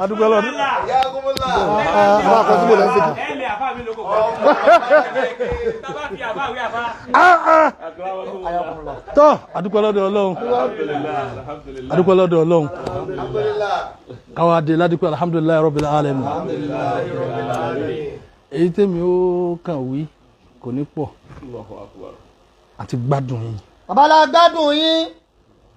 Adúgbò lọ́dún. Tọ́ adúgbò lọ́dọ̀ Ọlọ́run. Adúgbò lọ́dọ̀ Ọlọ́run. Káwa dé ládùúgbò alhamdulilayi rabbil alamin. Èyí tèmi ó kàn wí kò ní pọ̀. Àti gbádùn yín. Bàbá la gbádùn yín.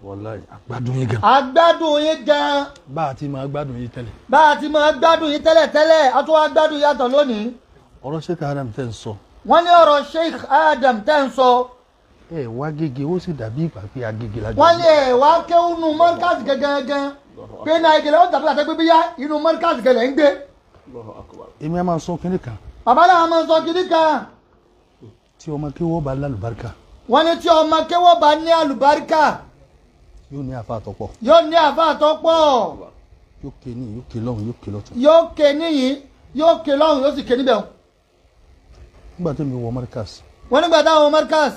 Wàláhì àgbádùn yín gan. Àgbádùn yín gan. Bá a ti máa gbádùn yín tẹ́lẹ̀. Bá a ti máa gbádùn yín tẹ́lẹ̀ tẹ́lẹ̀, a tún wá gbádùn yàtọ̀ lónìí. Ọ̀rọ̀ Sheikh Adam tẹ́ ń sọ. Wọ́n ní ọ̀rọ̀ Sheikh Adam tẹ́ ń sọ. Ẹ wá gègé ó sì dàbí ìgbà pé agége lájọ. Wọ́n ní ẹ wá kéwúnú mọ́ríkàsì gẹ́gẹ́gẹ́. Pé náà ìgèlè ó dàbí àtẹ́gbẹ́ bíyá inú mọ́ríkàsì gẹ̀lẹ́ ń gbé. Èmi á máa sọ kinní kan. Bàbá náà máa sọ kinní kan. Tí ọmọ kéwọ́ bá lálùbáríkà. Wọ́n ní tí ọmọ kéwọ́ bá ní àlùbáríkà. Yóò ní àfa àtọ́pọ̀. Yóò ní àfa àtọ́pọ̀. Yóò ké ní yóò ké lọ́hùn yóò ké lọ́tún. Yóò ké níyìn yóò ké lọ́hùn yóò sì ké níbẹ̀. Nígbà tó mi wọ Markaz. Wọ́n nígbà táwọn wọ Markaz.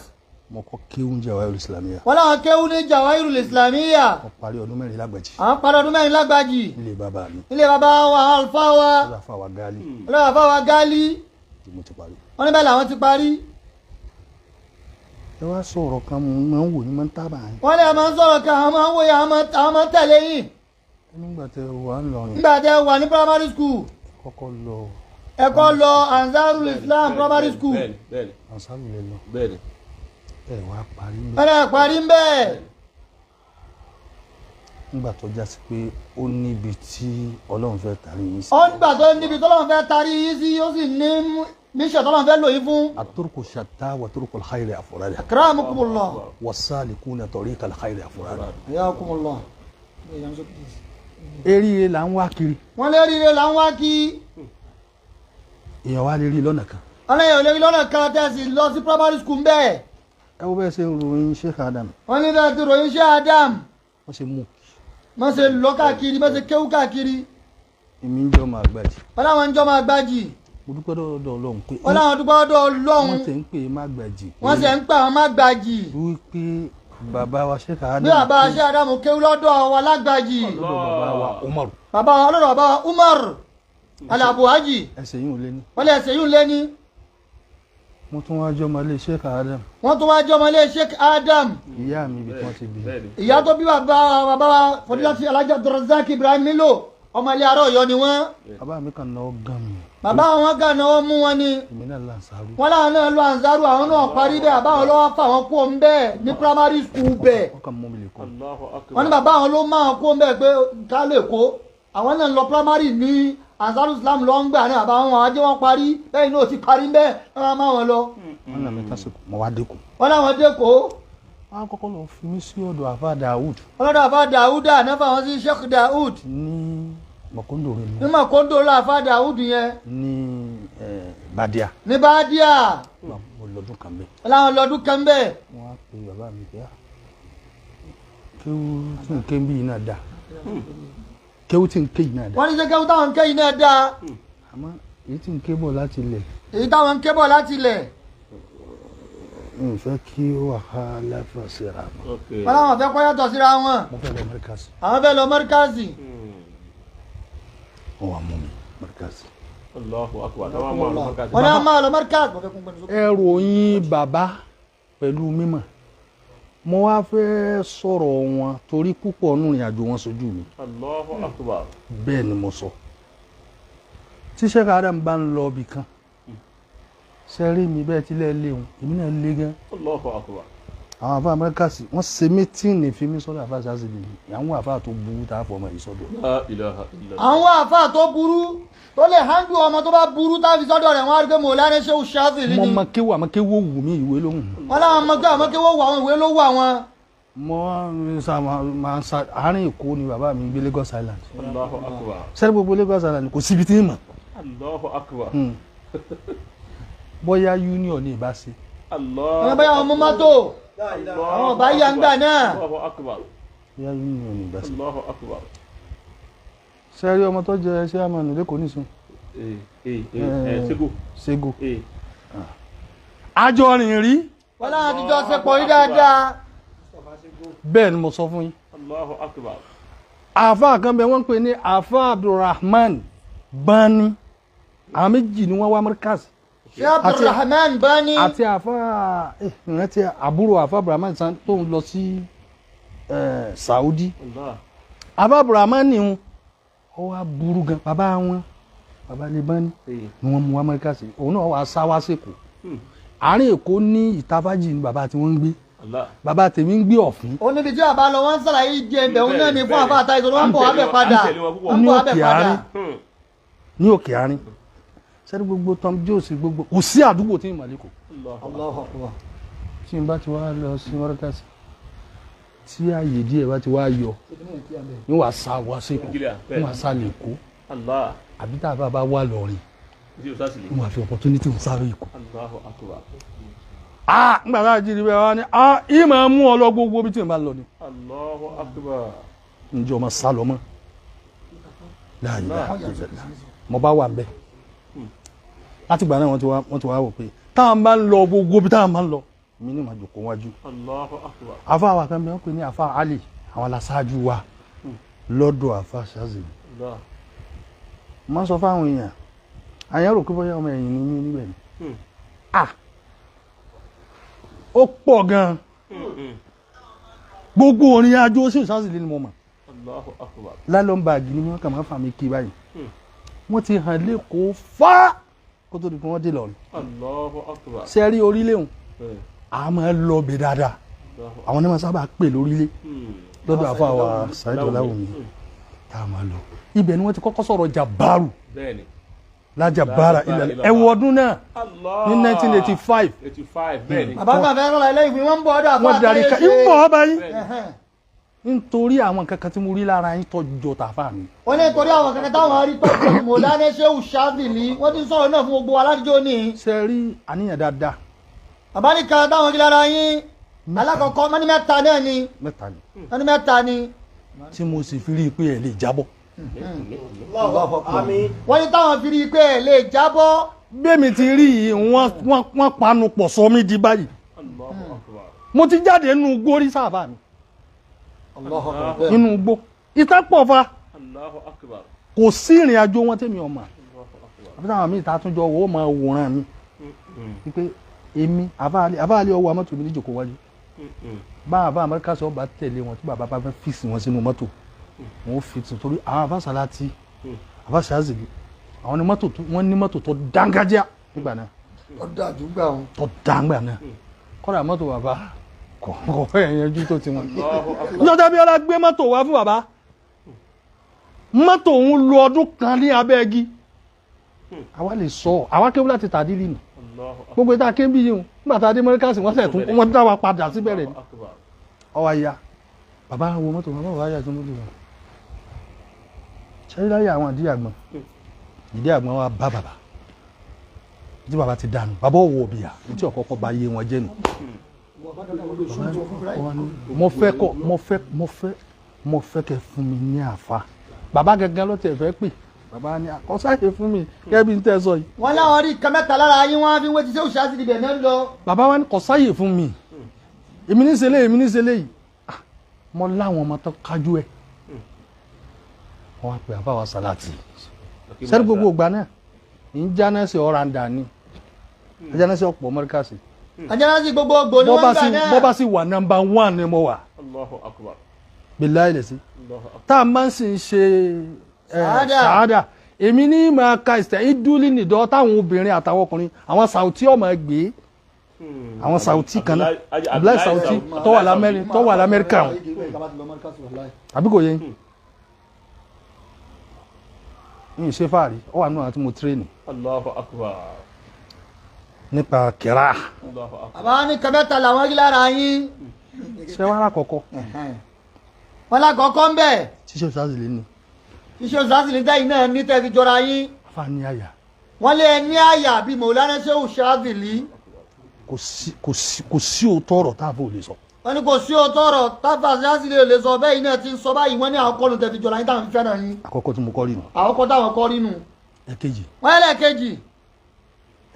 Mo kọ́ kéwú ní Jawahirul Islamiyya. Wọ́n láwọn kéwú ní Jawahirul Islamiyya. Mo parí ọdún mẹ́rin lágbàjì. Àwọn parí ọdún mẹ́rin lágbàjì. Nílé bàbá mi. Nílé bàbá wa àlùfáà wa. Ọlọ́run àfa wa Gali. Ọlọ́run àfa wa Gali. Mo ti parí. Wọ́n níbẹ̀ làwọn ti parí. Ẹ wá sọ̀rọ̀ kan mo máa ń wò ní máa ń tábà yín. Wọ́n lè máa ń sọ̀rọ̀ kan àwọn máa ń wòye àwọn máa ń tẹ̀lé yín. Nígbà tẹ wà ń lọrin. Nígbà tẹ wà ní primary school. Kọ́kọ́ lọ. Ẹ kọ́ lọ Ansarul Islam primary school. Bẹ́ẹ̀ni. Ansarul lè lọ. Bẹ́ẹ̀ni. Ẹ wá parí ń bẹ́ẹ̀. Ẹ lè parí ń bẹ́ẹ̀. Nígbà tó já sí pé ó níbi tí Ọlọ́run fẹ́ tarí yín sí. Ó nígbà tó níbi tí Ọlọ́run fẹ́ tarí yín sí ó sì ní mission tọ́lọ́run fẹ́ lò yín fún. Aturuku shatta wa turuku alkhayri afurada. Akramakumullah. Wasalikuna tariqa alkhayri afurada. Ayakumullah. Eríire là ń wá kiri. Wọ́n lé eríire là ń wá kí. Èèyàn wá lè rí lọ́nà kan. Ọlọ́yìn ò lè rí lọ́nà kan tẹ̀sí lọ sí primary school bẹ́ẹ̀. Ẹ wo bẹ́ẹ̀ ṣe ròyìn Sheikh Adam. Wọ́n ní bẹ́ẹ̀ ti ròyìn Sheikh Adam. Wọ́n ṣe mú. Wọ́n ṣe lọ káàkiri, wọ́n ṣe kéwú káàkiri. Èmi ń jọ́ máa gbàjì. Wọ́n láwọn ń jọ́ máa gbàjì. Mo dúpẹ́ lọ́dọ̀ Ọlọ́run pé. Wọ́n láwọn dúpẹ́ lọ́dọ̀ Ọlọ́run. Wọ́n ti ń pè é má gbàjì. Wọ́n sì ń pè àwọn má gbàjì. Wípé bàbá wa Sheikh Adam. Bí bàbá wa Sheikh Adam kéwú lọ́dọ̀ wa lágbàjì. Lọ́dọ̀ bàbá wa Umar. Bàbá wa lọ́dọ̀ bàbá wa Umar Alabuhaji. Ẹsẹ̀ yìí ò lé ní. Wọ́n lé ẹsẹ̀ yìí ò lé ní. Mo tún wá jọmọ ilé Sheikh Adam. Wọ́n tún wá jọmọ ilé Sheikh Adam. Ìyá mi ibi tí wọ́n ti bí. Ìyá tó bí bàbá bàbá wa Fọdúlátì Alhaji Abdulrazak Ibrahim Milo ọmọ ilé ará Ọ̀yọ́ ni wọ́n. Bàbá mi kàn náà gan mi. Bàbá wọn kàn náà mú wọn ni. Èmi náà lọ Ansaru. Wọ́n láwọn náà lọ Ansaru àwọn náà parí bẹ́ẹ̀ àbáwọn lọ́wọ́ fà wọ́n kú òun bẹ́ẹ̀ ní primary school bẹ́ẹ̀. Wọ́n kàn mú mi lè kọ́. Wọ́n ní bàbá àwọn ló máa kú òun bẹ́ẹ̀ pé ká lè kó. Àwọn náà lọ primary ní Ansarul Islam lọ ń gbà ní àbá wọn ajé wọn parí bẹ́ẹ̀ ni ó ti parí bẹ́ẹ̀ wọ́n máa wọn lọ. Wọ́n náà mi tásìkò mo wá dẹ́kun. Wọ́n láwọn dẹ́kọ̀. Wọ́n á kọ́kọ́ lọ fi mí sí ọ̀dọ̀ àfa Daoud. Ọlọ́dọ̀ àfa Daoud náà fà wọ́n sí Sheikh Daoud. Ní Mọ̀kóndòrò ni. Ní Mọ̀kóndòrò àfa Daoud yẹn. Ní Badia. Ní Badia. Mo lọ́dún kan bẹ́ẹ̀. Wọ́n láwọn lọ́dún kan bẹ́ẹ̀. Wọ́n á pe bàbá mi pé kéwú tí n ké bí yìí náà dá. Kéwú tí n ké yìí náà dá. Wọ́n ní sẹ́ kéwú táwọn ń ké yìí náà dá. Àmọ́ èyí tí n ké bọ̀ láti ilẹ̀. Èyí táwọn ń ké bọ̀ láti ilẹ̀. N fẹ́ kí ó wà ká láfà síra wọn. Wọ́n láwọn fẹ́ kọ́ yàtọ̀ síra wọn. Mo fẹ́ lọ Mọ́ríkàsì. Àwọn fẹ́ lọ Mọ́ríkàsì. Wọ́n wá mú mi Mọ́ríkàsì. Wọ́n náà máa lọ Mọ́ríkàsì. Ẹ ròyìn bàbá pẹ̀lú mímọ̀. Mo wá fẹ́ sọ̀rọ̀ wọn torí púpọ̀ nù ìrìn àjò wọn sójú mi. Bẹ́ẹ̀ ni mo sọ. Tí Sheikh Adam bá ń lọ ibì kan, sẹ́rí mi bẹ́ẹ̀ tilẹ̀ léwu, èmi náà lé gan. Àwọn àfa Amẹ́ríkàsì wọ́n ṣe mítìnì fi mí sọ́dọ̀ àfa sásìlì mi. Àwọn àfa tó burú tá a fọ ọmọ yìí sọ́dọ̀. Àwọn àfa tó burú tó lè handle ọmọ tó bá burú tá a fi sọ́dọ̀ rẹ̀ wọ́n á rí pé Mọ̀lánà Shehu Shazili ni. Mo mọ kéwù àmọ́ kéwù wù mí ìwé lóhùn. Wọ́n láwọn ọmọ kéwù àmọ́ kéwù wù àwọn ìwé ló wù àwọn. Mo máa ń sa àárín Èkó ni bàbá mi gbé Lagos Island. Sẹ́ni gbogbo Lagos Island kò síbi tí ń mọ̀. Bóyá union ni ìbá ṣe. Wọ́n bóyá àwọn mọ́tò àwọn ọba yà ń gbà náà. Bóyá union ni ìbá ṣe. Sẹ́rí ọmọ tó jẹ chairman lẹ́kọ̀ọ́ nísìn. Sego. Àjọ rìn rí. Wọ́n láwọn àtijọ́ ṣe pọ̀ yí dáadáa. Bẹ́ẹ̀ ni mo sọ fún yín. Àfa kan bẹ wọ́n ń pè ní àfa Abdulrahman Bani. Àwọn méjì ni wọ́n wá Markaz. Ṣé Abdulrahman Bani. Àti àfa ìrántí àbúrò àfa Abdulrahman san tó ń lọ sí Saudi. Àfa Abdulrahman ni wọn ó wá burú gan bàbá wọn bàbá lè Bani ni wọ́n mú wá Markaz. Òun náà wàá sá wá sèkó. Àárín Èkó ní Ìtafájì ni bàbá tí wọ́n ń gbé. Bàbá tèmi ń gbé Ọ̀fìn. Ó níbi tí àbá lọ wọ́n ń sàlàyé ìdí ẹ̀bẹ̀ òun náà ní fún àfa àtà ìṣòro wọn bọ̀ wábẹ̀ padà. Ní òkè àárín. Ní òkè àárín. Sẹ́ni gbogbo Tom Jones gbogbo kò sí àdúgbò tí ń mọ̀ lẹ́kọ̀ọ́. Tí n bá ti wá lọ sí Markaz tí ààyè díẹ̀ bá ti wá yọ ní wàá sá wá sẹ́kọ̀ọ́ ní wàá sá lẹ́kọ̀ọ́ àbí tá a bá bá wà lọ́rin ní wàá fi opportunity ń sáré ikọ̀. Ah ngbà tá a jí ni bẹ́ẹ̀ wá ní ah yìí máa mú ọ lọ gbogbo bí tí n bá lọ ni. Ǹjẹ́ o máa sá lọ mọ́? Láàyè mo bá wà ń bẹ́ẹ̀ láti gbà náà wọ́n ti wá wò pé táwọn bá ń lọ gbogbo bí táwọn bá ń lọ mi ní màá jòkó wájú. Àfa wa kan bẹ́ẹ̀ wọ́n pè ní àfa Ali àwọn aláṣáájú wa lọ́dọ̀ àfa Shazili. Mo máa ń sọ fáwọn èèyàn àyàn rò pé bóyá ọmọ ẹ̀yìn ni mí níbẹ̀ ni. Ó pọ̀ gan-an gbogbo orin ajó sí Shazili ni mo mọ̀. Lálọ́mbàgì ni wọ́n kà máa fà mí kí báyìí. Wọ́n ti hàn lẹ́kọ̀ọ́ fá kó tó di pé wọ́n dé lọ́rùn. Ṣe rí orílẹ̀ òun a máa lọ bẹ̀ dáadáa àwọn náà máa sábà pè lórílẹ̀ lọ́dọ̀ àfa wa Saheed Ọláwùmí tá a máa lọ. Ibẹ̀ ni wọ́n ti kọ́kọ́ sọ̀rọ̀ Jàbáàrù lájàbára ilẹ̀ ẹ̀wọ̀ ọdún náà ní 1985. Bàbá kan fẹ́ rọra ilé ìwé wọn ń bọ̀ ọdọ̀ àfa wọ́n darí ká ń bọ̀ ọba yín nítorí àwọn kankan tí mo rí lára yín tọjọ tàfà mi. Wọ́n ní torí àwọn kankan táwọn rí tọ́jú Mọ̀lánà Shehu Shazili wọ́n ti ń sọ̀rọ̀ náà fún gbogbo aládùúgbò ní. Ṣe rí àníyàn dáadáa. Bàbá ní kan táwọn rí lára yín alákọ̀ọ́kọ́ wọ́n ní mẹ́ta náà ni. Mẹ́ta ni. Wọ́n ní mẹ́ta ni. Tí mo sì fi rí i pé ẹ lè jábọ́. Wọ́n ní táwọn fi rí i pé ẹ lè jábọ́. Bẹ́ẹ̀mi ti rí i wọ́n panu pọ̀ sọ mí di báyìí. Mo ti jáde nínú gbórí sábà mi. Nínú igbó ìta pọ̀ fa kò sí ìrìn àjò wọn tèmi ọmọ àbí táwọn míì ta tún jọ wò ó máa wòran mi wípé èmi àbáàlì ọwọ́ amọ́tò mi níjòkó wájú bá àbá Amẹ́ríkà sọ bá tẹ̀lé wọn tí bàbá bá fẹ́ fíìsì wọn sínú mọ́tò wọn ó fíìsì torí àwọn àbá Sàlátì àbá Shazili àwọn ní mọ́tò wọn ní mọ́tò tó dángájá nígbà náà tó dáńgbà náà kọ́ra mọ́tò bàbá kò fẹ́ yanjú tó ti wọn. Lọ́jọ́ bí ọlá gbé mọ́tò wá fún bàbá mọ́tò òun lo ọdún kan ní abẹ́ igi. Àwa lè sọ àwa kéwú láti tàdílì nù gbogbo ìta kébí yìí o nígbà tá a dé Mọ́ríkàsì wọ́n sẹ̀ tún wọ́n dá wa padà síbẹ̀rẹ̀ ni. Ọwọ́ aya bàbá wo mọ́tò bàbá wà á yà tó mọ́tò wọn. Ṣé láyé àwọn ìdí àgbọn ìdí àgbọn wa bá bàbá tí bàbá ti dànù bàbá òwò òbíà ní tí ọ̀kọ́kọ́ bá yé wọn jẹ́ nù. Mo fẹ́ kọ́ mo fẹ́ kẹ́ fún mi ní àfa bàbá gangan ló tiẹ̀ fẹ́ pè bàbá ní àkọsáyé fún mi gẹ́gẹ́ bí n tẹ́ sọ yìí. Wọ́n láwọn rí nǹkan mẹ́ta lára yín wọ́n á fi wé ti Shehu Shazili ibẹ̀ náà lọ. Bàbá wa ní kọsáyé fún mi èmi ní ṣẹlẹ̀ èmi ní ṣẹlẹ̀ yìí mo láwọn ọmọ tó kájú ẹ̀ wọ́n wá pè àfa wa Sàlátì sẹ́ni gbogbo ìgbà náà ń jánẹ́sì ọ̀ràǹdà ni jánẹ́sì ọ̀pọ̀ Mọ́ríkàsì Ajánásí gbogbo ògbò ni wọ́n gbà náà. Bọ́ bá sì wà nọ́mbà 1 ni mo wà. Billahi lè sí. Tá a máa ń sì ń ṣe sàádà. Èmi ní máa ka ìsẹ̀ ìdúlí nìdọ́ táwọn obìnrin àtàwọn ọkùnrin àwọn Sàùtí ọmọ gbé. Àwọn Sàùtí kan náà. Abdullahi Sàùtí tó wà l'Amẹ́ríkà wọn. Àbí kò yé yín? Mi ì ṣe fàárí, ó wà nínú àwọn tí mo tírénì. Nípa kẹrà. Àbá ní kẹmẹ́ta làwọn rí lára yín. Ṣé wàá lákọ̀ọ́kọ́? Wọ́n lákọ̀ọ́kọ́ ń bẹ̀. Ṣíṣe Shazili ni. Ṣíṣe Shazili dẹ́yìn náà ní tẹ́ fi jọra yín. Afa ní àyà. Wọ́n lé ní àyà bíi Mọ̀lánà Shehu Shazili. Kò sí òótọ́ ọ̀rọ̀ tá a fò lè sọ. Wọ́n ní kò sí òótọ́ ọ̀rọ̀ tá a fà Shazili lè sọ bẹ́ẹ̀ náà ti ń sọ báyìí wọ́n ní àkọ́kọ́ tẹ́ fi jọra yín táwọn fi fẹ́ràn yín. Àkọ́kọ́ tí mo kọ́ rí nù. Àkọ́kọ́ táwọn kọ́ rí nù. Ẹ̀kejì. Wọ́n lẹ́ẹ̀kejì.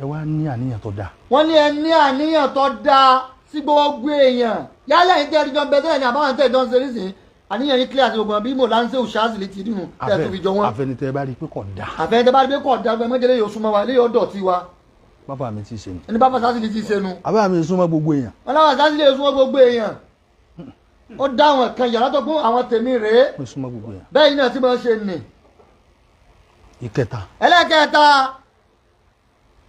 Ẹ wá ní àníyàn tó dáa. Wọ́n ní ẹ ní àníyàn tó dáa sí gbogbo èèyàn. Yálà yín tẹ́ ẹjọ́ ń bẹ tẹ́lẹ̀ ní àbáwọn tẹ́ ẹjọ́ ń ṣe nísìnyí. Àníyàn yín clear àti gbogbo bí mo láńṣẹ́ òṣàzìlì ti dínú tẹ́ tó fi jọ wọ́n. Àfẹnitẹ́ bá rí i pé kò dáa. Àfẹnitẹ́ bá rí i pé kò dáa mọ́jẹ́lẹ́ yóò súnmọ́ wa ilé yóò dọ̀tí wa. Bàbá mi ti ṣe nu. Ẹni bàbá sásìlì ti ṣe nu. Bàbá mi súnmọ́ gbogbo èèyàn. Wọn láwọn sásìlì súnmọ́ gbogbo èèyàn. Ó dá àwọn kan yàrá tó kún àwọn tèmi rèé. Mo súnmọ́ gbogbo èèyàn. Bẹ́ẹ̀ ni náà ti máa ń ṣe nì. Ìkẹta. Ẹlẹ́kẹta.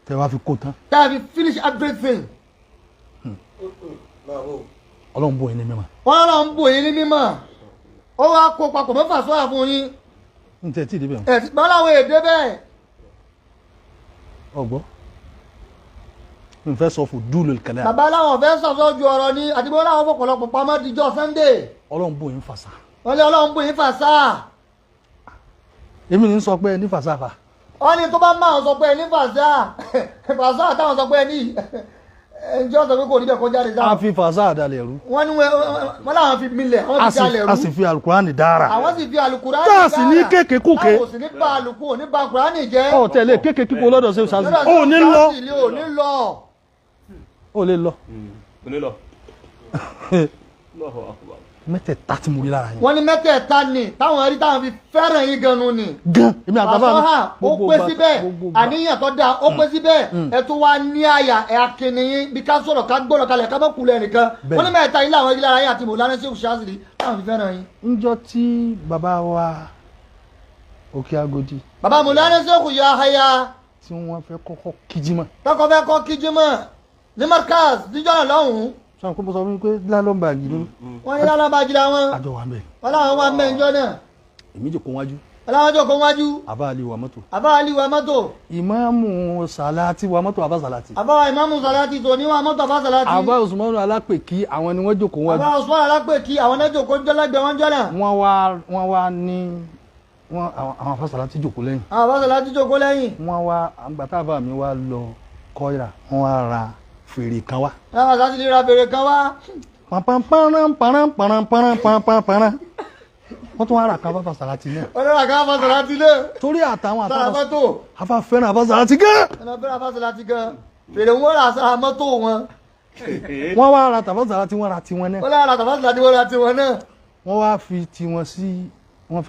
Tẹ wá fi kó tán. Tẹ fi finish everything. Ọlọ́run bò yín ní mímọ́. Wọ́n lọ́n bò yín ní mímọ́. Ó wá kó papọ̀ mẹ́fà sọ́ra fún yín. N tẹ tí ì débẹ̀. Ẹ ti bá láwọn èdè bẹ́ẹ̀. Ọgbọ́. N fẹ́ sọ fún dúlù kẹlẹ́. Bàbá láwọn fẹ́ sọ̀sọ́ ju ọ̀rọ̀ ni àti bó láwọn fọ̀pọ̀lọpọ̀ pamọ́ dijọ́ Sunday. Ọlọ́run bò yín fàṣà. Wọ́n lé Ọlọ́run bò yín fàṣà. Èmi ní sọ pé ní fàṣà fà. Wọ́n ní tó bá máa sọ pé ní fàṣà fàṣà táwọn sọ pé ní ẹnjọ́ sọ pé kò ní bẹ̀ kọjá rẹ̀ sáà. A fi fàṣà àdàlẹ̀ rú. Wọ́n ní wọ́n láwọn fi milẹ̀ wọ́n fi dalẹ̀ rú. A sì fi alukurani dára. Àwọn sì fi alukurani dára. Tá a sì ní kéèké kúkè. Táwọn sì ní ba aluku ní ba kurani jẹ́. Ọ tẹ̀lé kéèké kíkó lọ́dọ̀ ṣe ṣáàzì. Ó ní lọ. Ó ní lọ. Ó lè lọ. Ó ní lọ. Mẹ́tẹ̀ẹ̀ta tí mo rí lára yín. Wọ́n ní mẹ́tẹ̀ẹ̀ta ni táwọn rí táwọn fi fẹ́ràn yín gan-an ni. Gan èmi àtàbà mi. Fàṣọ́hà ó pé síbẹ̀ àníyàn tó dáa ó pé síbẹ̀ ẹ tún wá ní àyà ẹ akínní yín bí ká sọ̀rọ̀ ká gbọ́dọ̀ kalẹ̀ ká bọ́ kulẹ̀ nìkan. Wọ́n ní mẹ́tẹ̀ẹ̀ta yìí láwọn rí lára yín àti Mọ̀lánà Sheikh Shazili táwọn fi fẹ́ràn yín. Ńjọ́ tí bàbá wa Òkè Agodi. Bàbá Mọ̀lánà Sheikh Yahaya. Tí wọ́n fẹ́ kọ́kọ́ kíjímọ̀. Tọkọ fẹ́ kọ́ kíjímọ̀ ní Markaz níjọ́ náà lọ́hùn-ún. Sọ pé mo sọ fún mi pé lálọ́mbàgì ló. Wọ́n ní lálọ́mbàgì làwọn. Àjọ wà mẹ́. Wọ́n láwọn wà mẹ́ ńjọ́ náà. Èmi jòkó wájú. Wọ́n láwọn jòkó wájú. Àbá Ali wa mọ́tò. Àbá Ali wa mọ́tò. Ìmáàmù Sàlátì wa mọ́tò Àbá Sàlátì. Àbá ìmáàmù Sàlátì tó ní wa mọ́tò Àbá Sàlátì. Àbá Usmanu Alápèkí àwọn ni wọ́n jòkó wájú. Àbá Usmanu Alápèkí àwọn náà jòkó ńjọ́ lẹ́gbẹ̀ẹ́ wọn jọ́ náà. Wọ́n wá ní wọ́n àwọn Àbá Sàlátì jòkó lẹ́yìn. Àwọn Àbá Sàlátì jòkó lẹ́yìn. Wọ́n wá àgbàtàbà mi wá lọ kọ́ra wọ́n wá ra fèrè kan wá. Àwọn àti lè ra fèrè kan wá. Pàpàpàrán. Wọ́n tún wá ra kan Àbá Sàlátì náà. Wọ́n ra kan Àbá Sàlátì náà. Torí àtàwọn sára mọ́tò. Àbá fẹ́ràn Àbá Sàlátì gan. Wọ́n fẹ́ràn Àbá Sàlátì gan. Fèrè wọn ra sára mọ́tò wọn. Wọ́n wá ra tàbá Sàlátì wọ́n ra tiwọn náà. Wọ́n ra tàbá Sàlátì wọ́n ra tiwọn náà. Wọ́n wá fi tiwọn sí wọ́n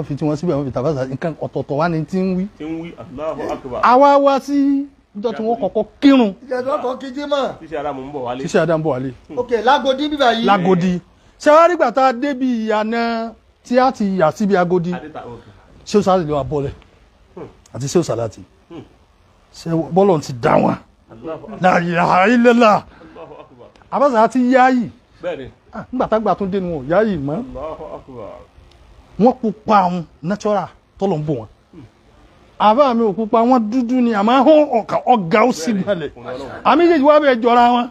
fi tiwọn síbẹ̀ wọ́n fi tàbá Sàlátì nǹkan ọ̀tọ̀ọ̀tọ̀ wá ní tí ń wí. Tí ń wí Allahu Akbar. Àwa wá sí níjọ́ tí wọ́n kọ́kọ́ kírun. Ìjọ tí wọ́n kọ́ kí jímọ̀. Tíṣe Adamu ń bọ̀ wálé. Tíṣe Adamu ń bọ̀ wálé. Ok Lágodi bíbá yìí. Lágodi. Ṣé wàá rígbà tá a débi ìyànà tí a ti yà síbi Agodi. Ṣé o sáré lè wà bọ́lẹ̀? Àti ṣé o sàlátì? Ṣé bọ́lọ̀ ti dá wọn? La ilaha illallah. Àbá Sàlátì yáyì. Bẹ́ẹ̀ni. Nígbà tágbà tún dénú wọn yáyì mọ́. Wọ́n pupa àwọn natural tọ́lọ̀ ń bò wọn. Àbá mi ò pupa wọn dúdú ni àmọ́ ahọ́n ọ̀gá ó sì balẹ̀ àmì ìjẹ́jì wá bẹ̀ jọra wọn.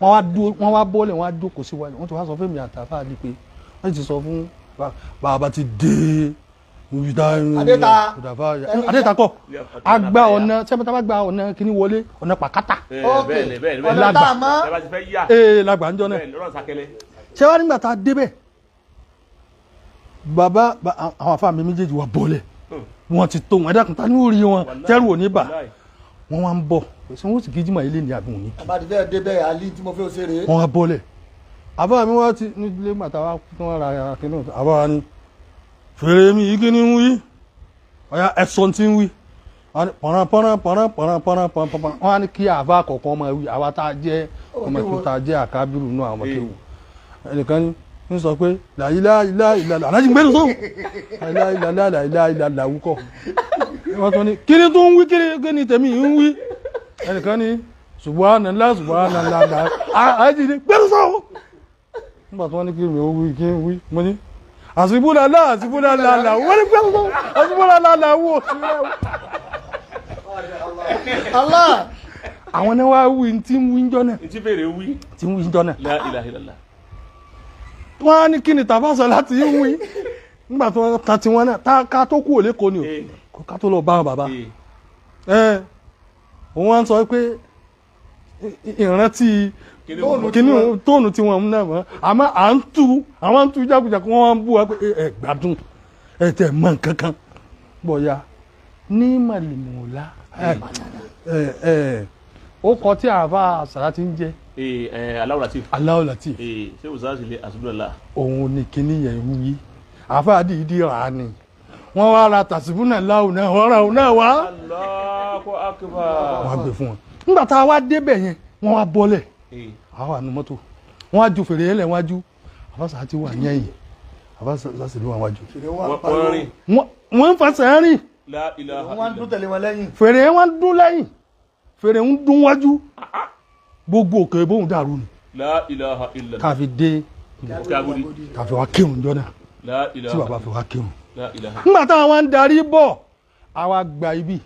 Wọ́n wá bọ́ọ̀lẹ̀ wọ́n á jókòó síwájú wọ́n ti wá sọ fún mi àtàfà àdí pé wọ́n ti sọ fún bàbá ti dé Adéta kọ́ a gba ọ̀nà sẹ́mi tá a bá gba ọ̀nà kíní wọlé ọ̀nà pàkátà lágbà ń jọ náà ṣé wàá nígbà tá a débẹ̀ bàbá àwọn àfa mi méjèèjì wà bọ́ọ̀lẹ̀ wọ́n ti tó wọn ẹ̀dàkùn ta ní orí wọn tẹ́rù ò ní bà wọ́n wá ń bọ̀ ṣé wọ́n sì kíjímọ̀ ilé ní àbí òní. Àbá ti fẹ́ débẹ̀ àlí tí mo fẹ́ ṣe rèé. Wọ́n wá bọ́lẹ̀ àbá mi wá ti nílé gbàtà wá tí wọ́n ra kínní àbá wa ni fèrè mi yìí kíní ń wí ọ̀yà ẹ̀sọ́ ti ń wí pọ̀nrán pọ̀nrán pọ̀nrán pọ̀nrán pọ̀nrán pọ̀nrán wọ́n á ní kí àbá kọ̀ọ̀kan máa wí àwa tá a jẹ́ ọmọ kí tá a jẹ́ àkábírù náà àwọn kéwù ẹnìkan ní ń sọ pé làyíláyíláyílá alájí ń gbẹ́nu sóhùn làyíláyíláyíláyílá wúkọ́ wọ́n tún ní kí ni tó ń wí kí ni tèmi ń wí ẹnìkan ní subhanallah subhanallah alájí ní gbẹ́nu sóhùn nígbà tí wọ́n ní kí mi ó wí kí n wí mo ní àṣìbúlálá àṣìbúlálá wọ́n ní gbẹ́nu sóhùn àṣìbúlálá wò. Allah àwọn ni wàá wí tí ń wí ń jọ náà tí fèrè wí tí ń wí ń jọ náà La ilaha illallah. Wọ́n á ní kí ni tàbá Sàlátì ń wí nígbà tó ta ti wọn náà ká tó kú òlé kò ní o ká tó lọ bá wọn bàbá òun wá ń sọ pé ìrántí kíní tóònù tí wọn náà mọ́ àmọ́ à ń tú àwọn ń tú jákujàku wọn wá ń bú wa pé ẹ gbádùn ẹ tẹ mọ nǹkan kan bọ̀yà ní màlìmọ̀lá ó kọ tí àbá Sàlátì ń jẹ Allahu Latif. Allahu Latif. Shehu Shazili Hasbunallah. Òun ni kinní yẹn ń wí àáfàá dìídì rà á ni wọ́n wá ra tàṣíbùnà láwù náà wọ́n ra òun náà wá. Allahu akbar. Wọ́n á gbé fún wọn. Nígbà tá a wá débẹ̀ yẹn wọ́n wá bọ́lẹ̀ àwa wà nù mọ́tò wọ́n á ju fèrè yẹn lẹ̀ wájú àfàṣà ti wà ní ẹ̀yìn àfàṣà sì ló wà wájú. Wọ́n ń fẹsẹ̀ rìn. Wọ́n ń dún tẹ̀lé wọn lẹ́yìn. Fèrè wọn ń dún lẹ́yìn fèrè ń dún wájú gbogbo òkè bóun dàrú ni. La ilaha illallah. Káfi dé káfi wá kírun jọ náà tí bàbá fi wá kírun. Nígbà táwọn wá ń darí bọ̀ àwa gba ibi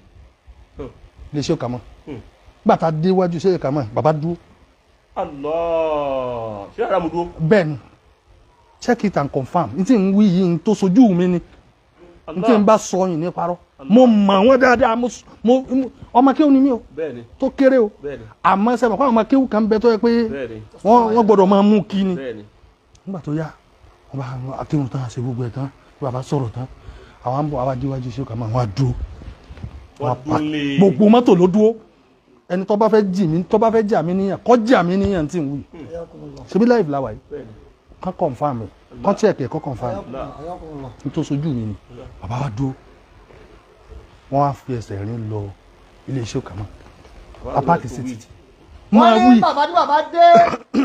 lè ṣe kàmọ́ nígbà tá a dé wájú ṣe kàmọ́ bàbá dúró. Allah ṣé ara mu dúró. Bẹ́ẹ̀ ni check it and confirm n tí n wí yìí n tó sojú mi ni n tí n bá sọ yìí ní parọ́ mo mọ̀ wọ́n dáadáa mo ọmọ kéwù ni mí o tó kéré o àmọ́ sẹ́mi kọ́ ọmọ kéwù kan bẹ tó yẹ pé wọ́n gbọ́dọ̀ máa mú kí ni nígbà tó yá wọ́n bá akérò tán àṣẹ gbogbo ẹ̀ tán bàbá sọ̀rọ̀ tán àwọn àbọ̀ àwọn adéwájú ṣe kà máa wọ́n á dúró gbogbo mọ́tò ló dúró ẹni tó bá fẹ́ jì mí tó bá fẹ́ jà mí níyàn kọ́ jà mí níyàn tí ń wí ṣebí láì fìlà wáyé kọ́ confirm ẹ̀ kọ́ check ẹ̀ kọ́ confirm ẹ̀ n tó sojú mi ni bàbá wa dúró wọ́n á fi ẹsẹ̀ rìn lọ ilé iṣẹ́ kàmá apáàkì sí títì. Wọ́n ní bàbá tí bàbá dé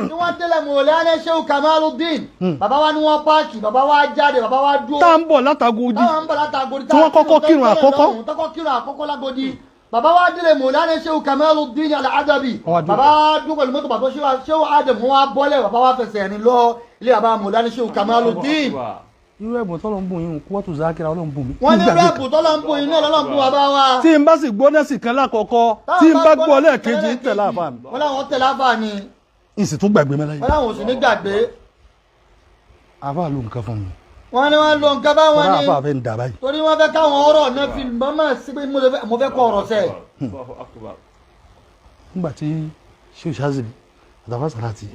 ní wọ́n délẹ̀ Mọ̀lánà Shehu Kamaludeen bàbá wa ni wọ́n páàkì bàbá wa jáde bàbá wa dúró. Tá ń bọ̀ látàgòdì tí wọ́n kọ́kọ́ kírun àkọ́kọ́. Tọ́kọ́ kírun àkọ́kọ́ lágòdì bàbá wa délẹ̀ Mọ̀lánà Shehu Kamaludeen Al-Adabi bàbá wa dúró pẹ̀lú mọ́tò bàbá Shehu Adam wọn wá bọ́lẹ̀ bàbá wa fẹsẹ̀ rìn lọ ilé bàbá Mọ̀lánà Shehu Kamaludeen. Irú ẹ̀bùn tọ́lọ̀ ń bùn yín kó wọ́n tún zákìrà ọlọ́run bùn mí. Wọ́n ní irú ẹ̀bùn tọ́lọ̀ ń bùn yín náà lọ́lọ́run bùn bàbá wa. Tí n bá sì gbóná sí kan lákọ̀ọ́kọ́ tí n bá gbọ́ lẹ́ẹ̀kejì ń tẹ̀lé àfà mi. Wọ́n láwọn tẹ̀lé àfà ni. N sì tún gbàgbé mẹ́lẹ́yìn. Wọ́n láwọn ò sì ní gbàgbé. Àfà ló nǹkan fún mi. Wọ́n ní wọ́n lo nǹkan bá wọn ní. Àfà fẹ́ ń dà báyìí. Torí wọ́n fẹ́ káwọn ọ̀rọ̀ náà fi mọ́mọ́ sí pé mo fẹ́ kọ́ ọ̀rọ̀ sẹ́. Nígbà tí Shehu Shazili àtàfà Sàlátì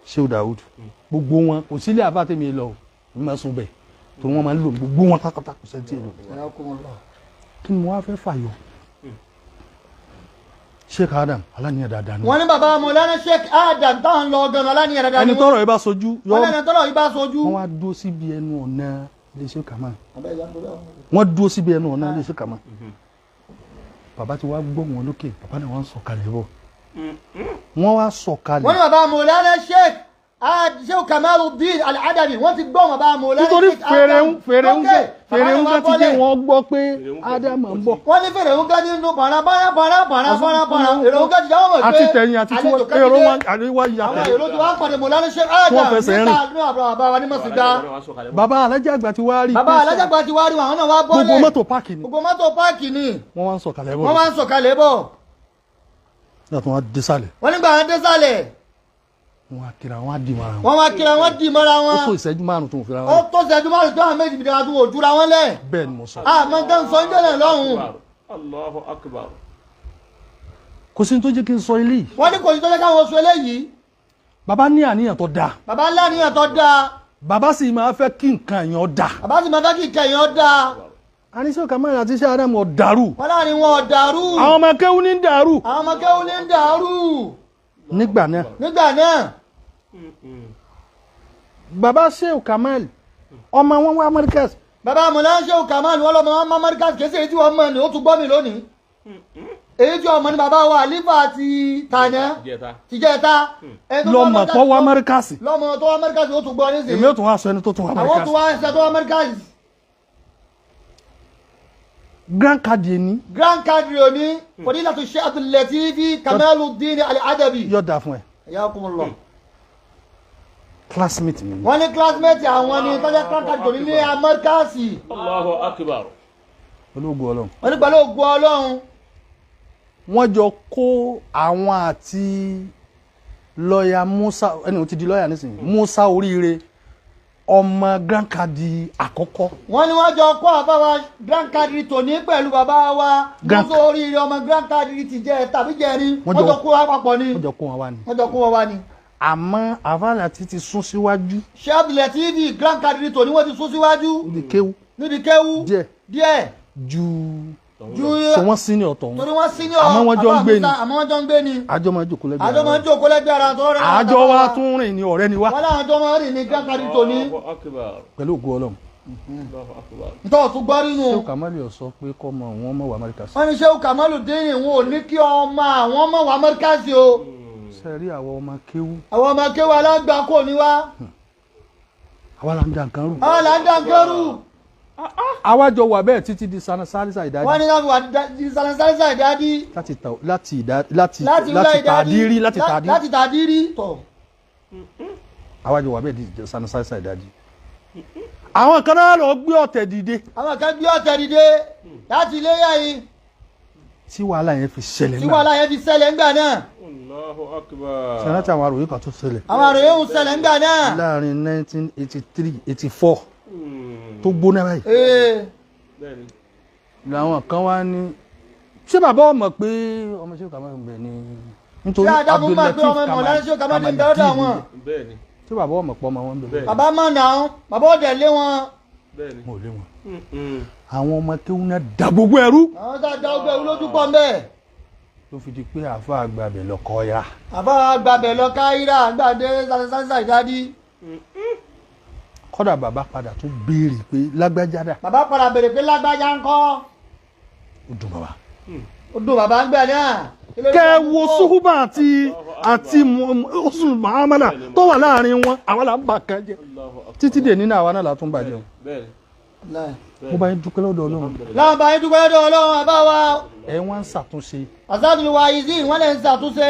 Shehu Daud gbogbo wọn kò sílé àfà tèmi lọ o ma sùn bẹ́ẹ̀ tó wọn máa ń lò gbogbo wọn pátápátá kò sẹ́ńtì èrò kí ni mo wá fẹ́ fàyọ Sheikh Adam aláníyàn dáadáa ni. Wọ́n ní bàbá Mọ̀lánà Sheikh Adam táwọn lọ gan aláníyàn dáadáa ni. Ẹni tọ́rọ̀ yìí bá sojú. Wọ́n ní ẹni tọ́rọ̀ yìí bá sojú. Wọ́n wá dúró síbi ẹnu ọ̀nà iléeṣẹ́ kàmá. Wọ́n dúró síbi ẹnu ọ̀nà iléeṣẹ́ kàmá. Bàbá ti wá gbọ́ wọn lókè bàbá náà wọ́n sọ̀kalẹ̀ bọ̀. Wọ́n wá sọ̀kalẹ̀. Wọ́n ní bàbá Mọ̀lánà Sheikh Kamaludeen Al-Adabi wọ́n ti gbọ́ wọn bá Mọ̀lánà nítorí fèrè ń gẹ́ ti dé wọ́n gbọ́ pé Ádámù ń bọ̀. Wọ́n ní fèrè ń gẹ́ nínú bàrà bàrà bàrà bàrà bàrà bàrà èrò ń gẹ́ ti jáwọ́ mọ̀ pé àti tẹ̀yìn àti tí wọ́n èrò wọn àríwá ìyá àwọn èrò tí wọ́n pàdé Mọ̀lánà Sheikh Adam níta àdúrà bàbá wa ní mọ̀sígbà. Bàbá alájà àgbà ti wá rí. Bàbá alájà àgbà ti wá rí àwọn náà wá bọ́lẹ̀. Gbogbo mọ́tò páàkì ni. Gbogbo mọ́tò páàkì ni. Wọ́n wá ń sọ̀kalẹ̀ bọ̀. Wọ́n wá ń sọ̀kalẹ̀ bọ̀. Nígbà tí wọ́n dé sálẹ̀. Wọ́n nígbà wọn dé sálẹ̀. Wọ́n á kíra wọ́n á dì mọ́ra wọn. Wọ́n wá kíra wọ́n dì mọ́ra wọn. Ó tó ìṣẹ́jú márùn-ún tó ń fira wọn. Ó tó ìṣẹ́jú márùn-ún tó àwọn méjì bìí dáa tó wò jura wọn lẹ̀. Bẹ́ẹ̀ ni mo sọ. Àmọ́ nǹkan sọ ń jẹ́lẹ̀ lọ́hùn. Allahu akbar. Kò sí ní tó jẹ́ kí n sọ eléyìí. Wọ́n ní kò sí tó jẹ́ káwọn sọ eléyìí. Bàbá ní àníyàn tó dáa. Bàbá ní àníyàn tó dáa. Bàbá sì máa fẹ́ kí nǹkan èèyàn dáa. Bàbá sì máa fẹ́ kí nǹkan èèyàn dáa. Àníṣe Kamal àti iṣẹ́ Ádámù ọ̀dàrú. Wọ́n láàrin wọn ọ̀dàrú. Àwọn ọmọ kéwú ní dàrú. Àwọn ọmọ kéwú ní dàrú. Nígbà náà. Nígbà náà. Bàbá Shehu Kamal ọmọ wọn wá Markaz. Bàbá Mọ̀lánà Shehu Kamal wọn lọmọ wọn má Markaz kìí ṣe èyí tí wọ́n mọ̀ ní ó tún gbọ́ mi lónìí. Èyí tí wọ́n mọ̀ ní bàbá wa àlífà ti tàná tìjẹta. Lọmọ tó wá Markaz. Lọmọ tó wá Markaz ó tún gbọ́ nísìnyí. Èmi ó tún wá sọ ẹni tó tún wá Markaz. Àwọn tún wá ẹsẹ tó wá Markaz. Grand Kadi ni. Grand Kadi òní Fadilatu Sheikh Abdul Latifi Kamaludeen Al-Adabi. Yóò dáa fún ẹ. Yakumullah. Classmate mi. Wọ́n ní classmate àwọn ni tọ́jà Grand Kadi tòní ní Amẹ́ríkàsì. Allahu akbar. Pẹ̀lú ògo Ọlọ́run. Wọ́n ní pẹ̀lú ògo Ọlọ́run. Wọ́n jọ kó àwọn àti lọ́ọ̀yà Musa ẹni ò ti di lọ́ọ̀yà nísìnyí Musa Oríire ọmọ Grand Kadi àkọ́kọ́. Wọ́n ní wọ́n jọ kó àbá wa Grand Kadi tòní pẹ̀lú bàbá wa Musa Oríire ọmọ Grand Kadi ti jẹ tàbí jẹrin wọ́n jọ kó wa papọ̀ ni. Wọ́n jọ kó wọn wá ni. Wọ́n jọ kó wọn wá ni. Àmọ́ àfàlà ti sún síwájú. Sheikh Abdul Latifi Grand Kadi tòní wọ́n ti sún síwájú. Níbi kéwú. Níbi kéwú. Díẹ̀. Díẹ̀. Ju Ju So wọ́n sí ní ọ̀tọ̀ wọn. Torí wọ́n sí ní ọ̀. Àmọ́ wọ́n jọ ń gbé ni. Àmọ́ wọ́n jọ ń gbé ni. Àjọ máa jókòó lẹ́gbẹ̀ẹ́ Àjọ ara máa ń wa. jókòó lẹ́gbẹ̀ẹ́ ara tó rẹ̀. Àjọ wa tún rìn ní ọ̀rẹ́ ni wá. Wọ́n láwọn jọ máa ń rìn ní gákàrí tòní. Allahu akbar. Pẹ̀lú ògo Ọlọ́run. Allahu akbar. Ntọ́ tún gbọ́ nínú. Ṣé Kamali ò sọ pé kọ́mọ wọn mọ̀ wá Amẹ́ríkà sí? Wọ́n ní Shehu Kamaludeen wọn ò ní kí ọmọ àwọn ọmọ wa Amẹ́ríkà sí o. Ṣé rí àwọn ọmọ kéwú? Àwọn ọmọ kéwú alágbà kò ní wá. Àwa là ń da nǹkan rú. Àwọn là ń dá nǹkan rú. Àwa jọ wà bẹ́ẹ̀ títí di Salisa Ìdádí. Wọ́n ní láti wà di Salisa Ìdádí. Láti láti láti tàdírí láti tàdírí. Láti tàdírí. Tọ̀. Àwa jọ wà bẹ́ẹ̀ di Salisa Ìdádí. Àwọn kan náà lọ gbé ọ̀tẹ̀ dìde. Àwọn kan gbé ọ̀tẹ̀ dìde láti ilé yá yìí. Tí wàhálà yẹn fi ṣẹlẹ̀ náà. Tí wàhálà yẹn fi ṣẹlẹ̀ ńgbà náà. Allahu akbar. Ṣé rántí àwọn àròyé kan tó ṣẹlẹ̀. Àwọn àròyé ń ṣẹlẹ̀ ńgbà náà. Láàrin 1983 84 tó gbóná báyìí. Làwọn kan wá ní ṣé bàbá ọmọ pé ọmọ ṣé kàmá ń bẹ ní. Nítorí Abdulateef Kamaludeen. Ṣé bàbá ọmọ pọ̀ ọmọ wọn ń bẹ. Bàbá mọ̀ náà bàbá ọ̀dẹ̀ lé wọn. Mo lé wọn. Àwọn ọmọ kéwú náà da gbogbo ẹrú. Àwọn tá a da gbogbo ẹrú lójú pọ̀ mbẹ́. Ló fi di pé àfa àgbàbẹ̀ lọ kọ́ ya. Àfa àgbàbẹ̀ lọ káyìrà gbàdé Salisa Ìdádí. Kọ́dà bàbá padà tún béèrè pé lágbájá dà. Bàbá padà béèrè pé lágbájá ń kọ́. Ó dùn bàbá. Ó dùn bàbá ń gbẹ náà. Kẹ wo suhuba àti oṣù mahamala tó wà láàrin wọn àwọn là ń bà kan jẹ títí dè nínú àwa náà là tún bàjẹ́ o. Mo bá yín dúpẹ́ lọ́dọ̀ Ọlọ́run. Láwọn bá yín dúpẹ́ lọ́dọ̀ Ọlọ́run àbá wa. Ẹ wọ́n ń ṣàtúnṣe. Àṣàtúnṣe wa yìí sí wọ́n lè ń ṣàtúnṣe.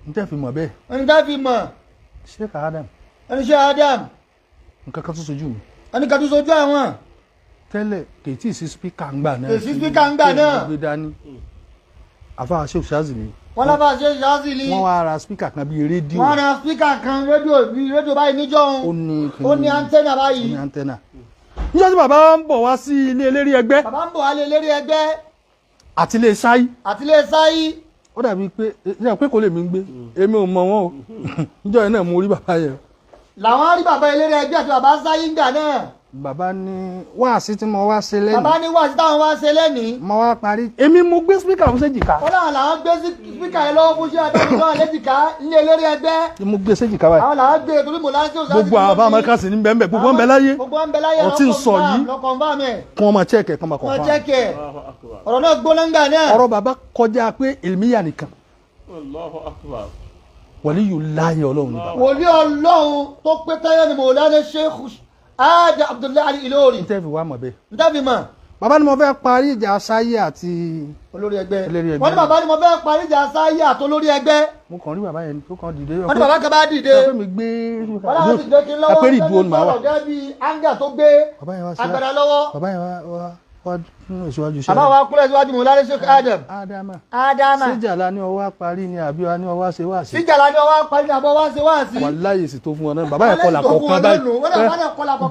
N tẹ́ fi mọ̀ bẹ́ẹ̀. N tẹ́ fi mọ̀. Sheikh Adam. Ẹni Sheikh Adam. Nǹkan kan tó sojú mi. Ẹni kan tó sojú àwọn. Tẹ́lẹ̀ kì í tí ì sí spíkà ńgbà náà. Kì í sí spíkà ńgbà náà. Gbé dání. Àfa Sheikh Shazili. Wọ́n láfa Sheikh Shazili. Wọ́n wá ra spíkà kan bíi rédíò. Wọ́n ra spíkà kan bíi rédíò báyìí níjọ́ òun. Ó ní antenna báyìí. Ó ní antenna. Níjọ́ tí bàbá ń bọ̀ wá sí ilé eléré ẹgbẹ́. Bàbá ń bọ̀ wá ilé eléré ẹgbẹ́. Àti ilé sáyí. Àti ilé sáyí. Ó dàbí pé ṣé pé kò lè mi gbé èmi ò mọ wọn o. Níjọ́ yẹn náà mo rí bàbá yẹn. Làwọn rí bàbá eléré ẹgbẹ́ àti bàbá sáyí ńgbà náà. Bàbá ní wáàsí tí mo wá ṣe lẹ́nìí. Bàbá ní wáàsí táwọn wá ṣe lẹ́nìí. Mo wá parí. Èmi mo gbé spíkà fún séjìká. Wọ́n láwọn làwọn gbé spíkà yẹn lọ́wọ́ fún ṣé àtàwọn náà léjìká nílé eléré ẹgbẹ́. Mo gbé séjìká báyìí. Àwọn làwọn gbé torí mo láńsí òsì. Gbogbo àwọn bá Amẹ́ríkà sì ní bẹ́ẹ̀ gbogbo ń bẹ láyé. Gbogbo ń bẹ láyé. Ọtí ń sọ yìí. Lọ́kàn bá mi. Kí wọ́n máa chẹ́ẹ̀kẹ̀ kí wọ́n máa Wọ́n confirm. chẹ́ẹ̀kẹ̀. Ọ̀rọ̀ náà gbóná ńgbà náà. Ọ̀rọ̀ bàbá kọjá pé èlmíyà nìkan. Allahu akbar. Wàlíyù láyé Ọlọ́run ni bàbá. Wòlíì Ọlọ́run tó pé táyọ̀ ni Mọ̀lánà Sheikh Adam Abdullahi Al-Ilory. N tẹ́ fi wá mọ̀ bẹ́ẹ̀. N tẹ́ fi mọ̀. Bàbá ni mo fẹ́ parí ìjà sáyé àti olórí ẹgbẹ́. Eléré ẹgbẹ́. Wọ́n ní bàbá ni mo fẹ́ parí ìjà sáyé àti olórí ẹgbẹ́. Mo kàn rí bàbá yẹn tó kàn dìde. Wọ́n ní bàbá kan bá dìde. Ẹ pé mi gbé. Wọ́n láwọn ti dé kí n lọ́wọ́ Ẹ pé ìdúró ni màá wà. sọ̀rọ̀ gẹ́gẹ́ bí áńgà tó gbé Bàbá yẹn wá sí. agbára lọ́wọ́. Bàbá yẹn wá wá síwájú ṣe. Bàbá wa kúrẹ́ síwájú Mọ̀lánà Sheikh Adam. Adama. Adama. Síjàlá ni ọwọ́ parí ni àbí wa ni ọwọ́ ṣe wá sí. Síjàlá ni ọwọ́ parí ni àbọ̀ wá ṣe wá sí. Wàláyé sì tó fún wọn náà bàbá yẹn kọlà kọ̀ọ̀kan báyìí.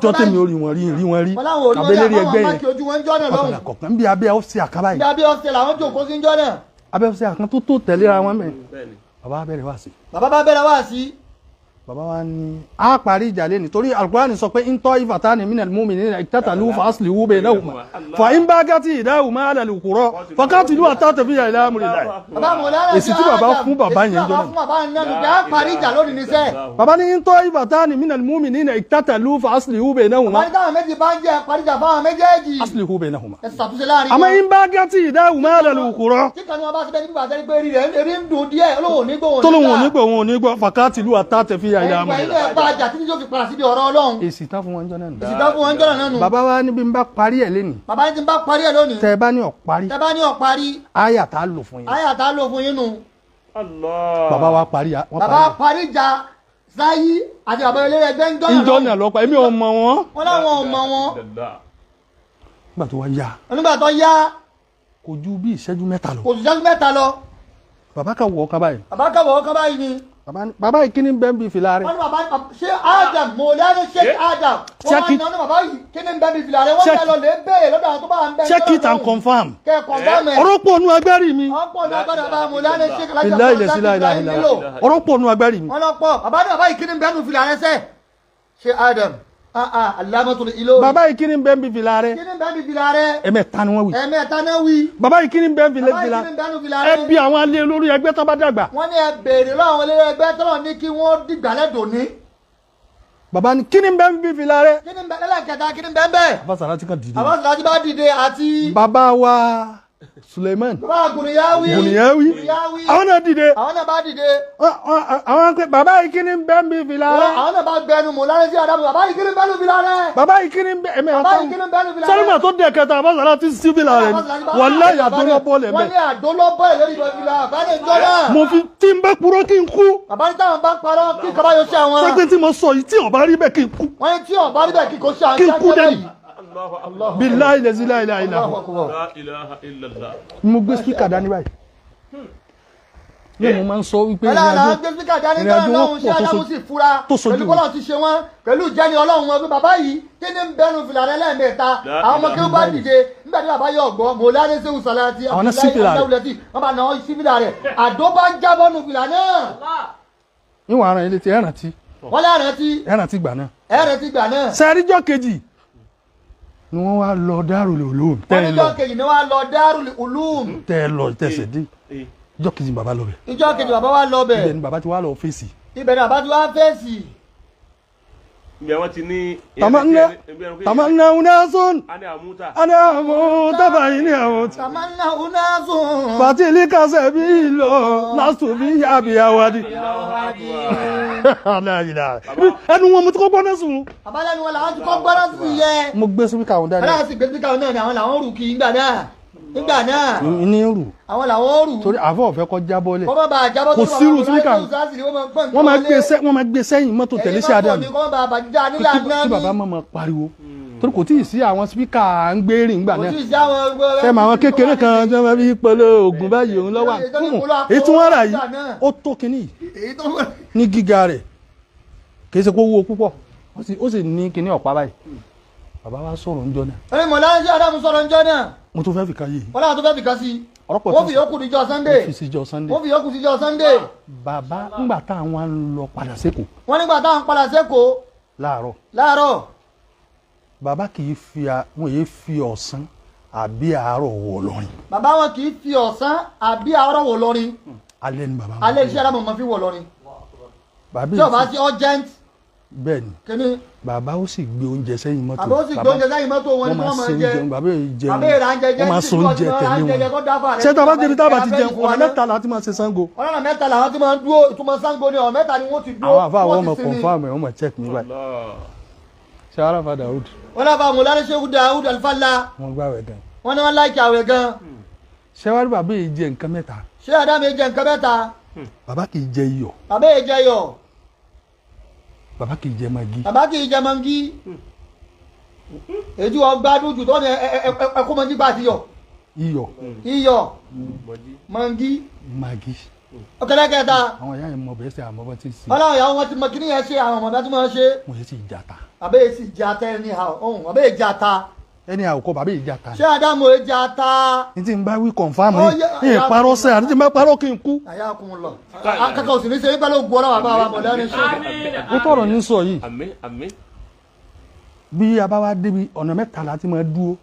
Jọ́ tèmi ò rí wọn rí rí wọn rí. Àbẹ́lẹ́rí ẹgbẹ́ yẹn kọlà kọ̀ọ̀kan bí abẹ́ ọ̀sẹ̀ àkàn báyìí. Bí abẹ́ ọ̀sẹ̀ làwọn jòkó sí njọ́ náà. Abẹ́ ọ̀sẹ̀ àkàn tó tó tẹ̀léra wọn mẹ́. Bàbá bẹ̀rẹ̀ wá sí. Bàbá bá bẹ̀rẹ̀ wá sí. Bàbá wa ní a parí ìjà lẹ́ni torí Al-Qur'ani sọ pé ń tọ́ ìfàtà ni minal mu'minina iqtatalu fa aslihu baynahuma fa in bagati ihdahuma ala al-ukhra faqatilu hatta tafi'a ila amrillah. Èsì tí bàbá fún bàbá yẹn jọ náà. Bàbá ní ń tọ́ ìfàtà ni minal mu'minina iqtatalu fa aslihu baynahuma. Bàbá ní táwọn méjì bá ń jẹ́ parí ìjà fáwọn méjèèjì. Aslihu baynahuma. Ẹ ṣàtúnṣe láàrin. Àmọ́ in bagati ihdahuma ala al-ukhra. Tí kan ní wọn bá ṣe bẹ́ẹ̀ nígbà tẹ́lẹ̀ pé rí ń dùn díẹ̀ olóhùn ò ní gbóhùn. Tólóhùn ò ní gbóhùn ò ní gbọ́ faqatilu hatta tafi'a ila amrillah. Ilé ẹ̀pá àjà tí yóò fi padà síbi ọ̀rọ̀ Ọlọ́run. Èsì tán fún wọn jọ náà nù. Èsì tán fún wọn jọ náà nù. Bàbá wa níbi ń bá parí ẹ̀ lénìí. Bàbá ní ti ń bá parí ẹ̀ lónìí. Tẹ bá ní ó parí. Tẹ bá ní ó parí. Àyà tá a lò fún yín. Àyà tá a lò fún yín nù. Allah. Bàbá wa parí. Bàbá parí ìjà sáyí àti bàbá eléré ẹgbẹ́ ń jọ́nà. Ìjọ náà lọ pa èmi ò mọ̀ wọ́n. Wọ́n láwọn ò mọ̀ wọ́n. Nígbà tó wá yá. Nígbà tó yá. Kò ju bí ìṣẹ́jú mẹ́ta lọ. Kò ju ìṣẹ́jú mẹ́ta lọ. Bàbá kan wọ̀ ọ́ kan báyìí. Bàbá kan wọ̀ ọ́ kan báyìí ni. Bàbá yìí kíni bẹ́ẹ̀ bí fìlà rẹ̀. Wọ́n ní bàbá ṣé Adam Mọ̀lánà Sheikh Adam. Wọ́n máa ń ná bàbá yìí kíni bẹ́ẹ̀ bí fìlà rẹ̀. Wọ́n fẹ́ lọ lè béèrè lọ́dọ̀ àwọn tó bá ń bẹ́ẹ̀. Check it and confirm. Kẹ́ confirm ẹ̀. Ọ̀rọ̀ pọ̀ nù agbárí mi. Ọ̀pọ̀ nù agbárí bàbá Mọ̀lánà Sheikh Ọ̀rọ̀ pọ̀ nù agbárí mi. Wọ́n lọ pọ̀ bàbá ní bàbá yìí kíni bẹ́ẹ̀ nù fìlà rẹ̀ sẹ́. Sheikh Adam. Alamatul Ilori. Bàbá yìí kí ni bẹ́ẹ̀ bí fìlà rẹ̀? Kí ni bẹ́ẹ̀ bí fìlà rẹ̀? Ẹ̀mẹ́ta ni wọ́n wí. Ẹ̀mẹ́ta náà wí. Bàbá yìí kí ni bẹ́ẹ̀ bí fìlà rẹ̀? Ẹ bí àwọn alẹ́ olórí ẹgbẹ́ tó bá dàgbà. Wọ́n ní ẹ béèrè lọ́wọ́ àwọn eléré ẹgbẹ́ tó ní kí wọ́n dìgbà lẹ́dọ̀ ní. Bàbá ni kí ni bẹ́ẹ̀ bí fìlà rẹ̀? Kí ni bẹ́ẹ̀ lẹ́lẹ́kẹta kí ni bẹ́ẹ̀ bẹ́ẹ̀? Bàbá Sàlátì kan dìde. Bàbá Sàlátì bá dìde àti. Bàbá wa Suleiman. Bàbá Gùnìyáwí. Gùnìyáwí. Àwọn náà dìde. Àwọn náà bá dìde. Àwọn pé bàbá yìí kí ni bẹ́ẹ̀ bí fìlà rẹ̀? Àwọn náà bá gbẹnu mọ̀ lárẹ́ sí Adamu. Bàbá yìí kí ni bẹ́ẹ̀ bí fìlà rẹ̀? Bàbá yìí kí ni bẹ́ẹ̀ Bàbá yìí kí ni bẹ́ẹ̀ bí fìlà rẹ̀? Sẹ́lẹ̀mà tó dẹ̀ kẹta bàbá Sàlátì sí fìlà rẹ̀ wàláhì àdó bọ́ọ̀lù ẹ̀ Wọ́n ní àdó lọ bọ́ọ̀lù lórí fìlà bàbá ní ìjọ náà. Mo fi tí n bá purọ́ kí n kú. Bàbá ní táwọn bá ń parọ́ kí kaba yóò ṣe àwọn. Sẹ́pẹ́ tí mo sọ yìí tí ó bá rí bẹ́ẹ̀ kí n kú. Wọ́n ní tí ó bá rí bẹ́ẹ̀ kí kò ṣe àwọn. Kí n kú dẹ́nu. Billahi lazi la ilaha illa Allahu hu. akbar. La ilaha illallah. Mo gbé spíkà dání báyìí. Ní mo máa ń sọ wípé ìrìnàjò gbé spíkà dání ìrìnàjò náà wọn ṣé pọ̀ Ádámù sì fura tó sojú pẹ̀lú bọ́lá ti ṣe wọ́n pẹ̀lú ìjẹni Ọlọ́run wọn pé bàbá yìí kí ni ń bẹnu fìlà rẹ lẹ́ẹ̀mẹ́ta àwọn ọmọ kí ó bá dìde nígbà tí bàbá yóò gbọ́ Mọ̀lánà Ṣéhù Sàlátì Àwọn náà sí fìlà rẹ̀. Abdullahi wọ́n bá náà sí fìlà rẹ̀ àdó bá ń jábọ́ nu fìlà náà. Níwọ̀n ara ilé ti ẹ̀rántí. Wọ́n lẹ́rántí. Ẹ̀rántí gbà náà. Ẹ̀rántí gbà náà. Sẹ́ríjọ́ kejì ni wọ́n wá lọ Darul Ulum. Wọ́n ní ìjọ́ kejì ni wọ́n á lọ Darul Ulum. Tẹ́ ẹ lọ tẹ̀sẹ̀ dé. Ìjọ́ kejì bàbá lọ bẹ̀. Ìjọ́ kejì bàbá wa lọ bẹ̀. Ibẹ̀ ni bàbá ti wá lọ fèsì. Ibẹ̀ ni bàbá ti wá fèsì. Ibẹ̀ wọ́n ti ní. Tamanna unasun. Ani amuta. Ani amuta báyìí ni amuta. Tamanna unasun. Fatilika sabilu lastu bi abiyawadi. Ẹnu wọn mo ti kọ́ gbọ́ náà sùn. Bàbá lẹ́nu wọn làwọn ti kọ́ gbọ́ náà sùn yẹ. Mo gbé síbíkà wọn dání. Bàbá sì gbé síbíkà wọn náà ni àwọn làwọn rù kí nígbà náà. Nígbà náà. Ní rù. Àwọn làwọn rù. Torí àfọ̀ ọ̀fẹ́ kọ́ jábọ́lẹ̀. Kọ́ bá jábọ́ kò sírù síbíkà. Wọ́n máa gbé sẹ́yìn mọ́tò tẹ̀lé sí Ádámù. Kí bàbá má máa pariwo. Torí kò tí ì sí àwọn síbíkà à ń gbé rìn nígbà náà. Ṣé mà àwọn kékeré kan tí wọ́n fi pẹ̀lú oògùn báyìí òun lọ́wọ́ èyí tí wọ́n rà yìí ó tó kinní yìí ní gíga rẹ̀ kì í ṣe kó wúwo púpọ̀ ó sì ní kinní ọ̀pá báyìí. Bàbá wa sọ̀rọ̀ ńjọ́ náà. Ẹni Mọ̀lánà Ṣéhù Ádámù sọ̀rọ̀ ńjọ́ náà. Mo tún fẹ́ fi kan yìí. Wọ́n láwọn tó fẹ́ fi kan sí. Wọ́n fi yòókù díjọ́ Sunday. Wọ́n fi síjọ́ Sunday. Wọ́n fi yòókù síjọ́ Sunday. Bàbá ńgbà táwọn ń lọ padà sékòó. Wọ́n nígbà táwọn padà sékòó. Láàárọ̀. Láàárọ̀. Bàbá kì í fi wọn yéé fi ọ̀sán àbí àárọ̀ wọ̀ lọ́rin. Bàbá wọn kì í fi ọ̀sán àbí àárọ̀ wọ̀ lọ́rin. Alẹ́ ni bàbá wọn. Alẹ́ iṣẹ́ Ádámù máa fi wọ̀ lọ́rin. Bàbá tí ó bá sí urgent. Bẹ́ẹ̀ni. Kíni. Bàbá ó sì gbé oúnjẹ sẹ́yìn mọ́tò. Bàbá ó sì gbé oúnjẹ sẹ́yìn mọ́tò wọn ni wọ́n máa jẹ. Bàbá yìí jẹun. Bàbá yìí ra ń jẹjẹ Wọ́n máa so oúnjẹ tẹ̀lé wọn. Ṣé tá a bá débi tá a bá ti jẹun ọ̀nà mẹ́ta la ti máa ṣe Ṣàngó. Ọ̀nà mẹ́ta làwọn ti máa ń dúró ìtumọ̀ Ṣàngó ni ọ̀nà mẹ́ta ni wọ́n ti dúró. Àwọn àfa àwọn ọmọ confirm ẹ̀ wọ́n máa check mi báyìí. Ṣé Arafa Daoud. Wọ́n láfa Mọ̀lánà Ṣéhù Daoud Alfala. Wọ́n gbààwẹ̀ gan. Wọ́n ní wọ́n láìkí àwẹ̀ gan. Ṣé wàá rí bàbá yìí jẹ nǹkan mẹ́ta. Ṣé Ádámù jẹ nǹkan mẹ́ta. Bàbá kì í jẹ iyọ̀. Bàbá yìí jẹ iyọ̀. Bàbá kì í jẹ magi. Bàbá kì í jẹ magi. Èyí wọn gbádùn jù tó ní ẹkọ magi bá ti yọ. Iyọ̀. Iyọ̀. Magi. Magi. Ọ̀kẹ́lẹ́ kẹta. Àwọn ìyá yẹn mọ bẹ́ẹ̀ sẹ́ àmọ́ bá ti sè. Wọ́n láwọn ìyàwó wọn ti mọ kíní yẹn ṣe àwọn ọmọ bá ti máa ṣe. Wọ́n yẹn sì jata. Bàbá yìí sì jata ẹni ọ̀hún bàbá yìí jata. Ẹni àwòkọ bàbá yìí jata. Ṣé Ádámù yìí jata. Ní tí n bá wí kọ̀nfàmù yìí ní ìparọ́ sẹ́ àti tí n bá parọ́ kí n kú. Àyà kun lọ. Akẹ́kọ̀ọ́ sì ní ṣe pẹ̀lú ògùn ọlọ́wà bá wa Mọ̀lánà Ṣéhù. Ó tọrọ ní sọ yìí. Àmín àmín. Bí a bá wá débi ọ̀nà mẹ́ta la ti máa dúró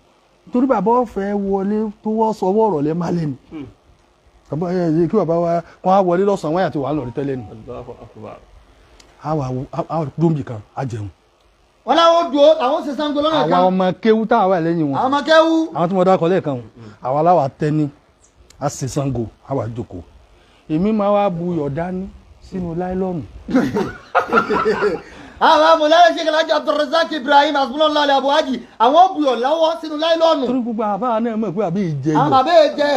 torí bàbá ọ̀fẹ́ wọlé tó wọ́ sọ ọwọ́ ọ̀rọ̀ lẹ́ má lé ni. Kí bàbá wa kàn á wọlé lọ́sàn-án wáyà tí wàá lọ rí tẹ́lẹ̀ ni. Allahu akbar. A wà dóńbì kan a jẹun. Wọ́n láwọn dúró àwọn ṣe Ṣàngó lọ́nà kan. Àwọn ọmọ kéwú tá a wà lẹ́yìn wọn. Àwọn ọmọ kéwú. Àwọn tí mo dákọ̀ lẹ́ẹ̀kan wọn. Àwa aláwa tẹ́ni a ṣe Ṣàngó a wà jókòó. Èmi máa wá bu iyọ̀ dání sínú láìlọ́ọ̀nù. Àwọn Mọ̀lánà Ṣéhù Alhaji Abdulrazak Ibrahim Hasbunallahu Abu Haji àwọn buyọ̀ lọ́wọ́ sínú láìlọ́ọ̀nù. Torí gbogbo àbá náà mọ̀ pé àbí ìjẹ iyọ̀. Àwọn bàbá ìjẹ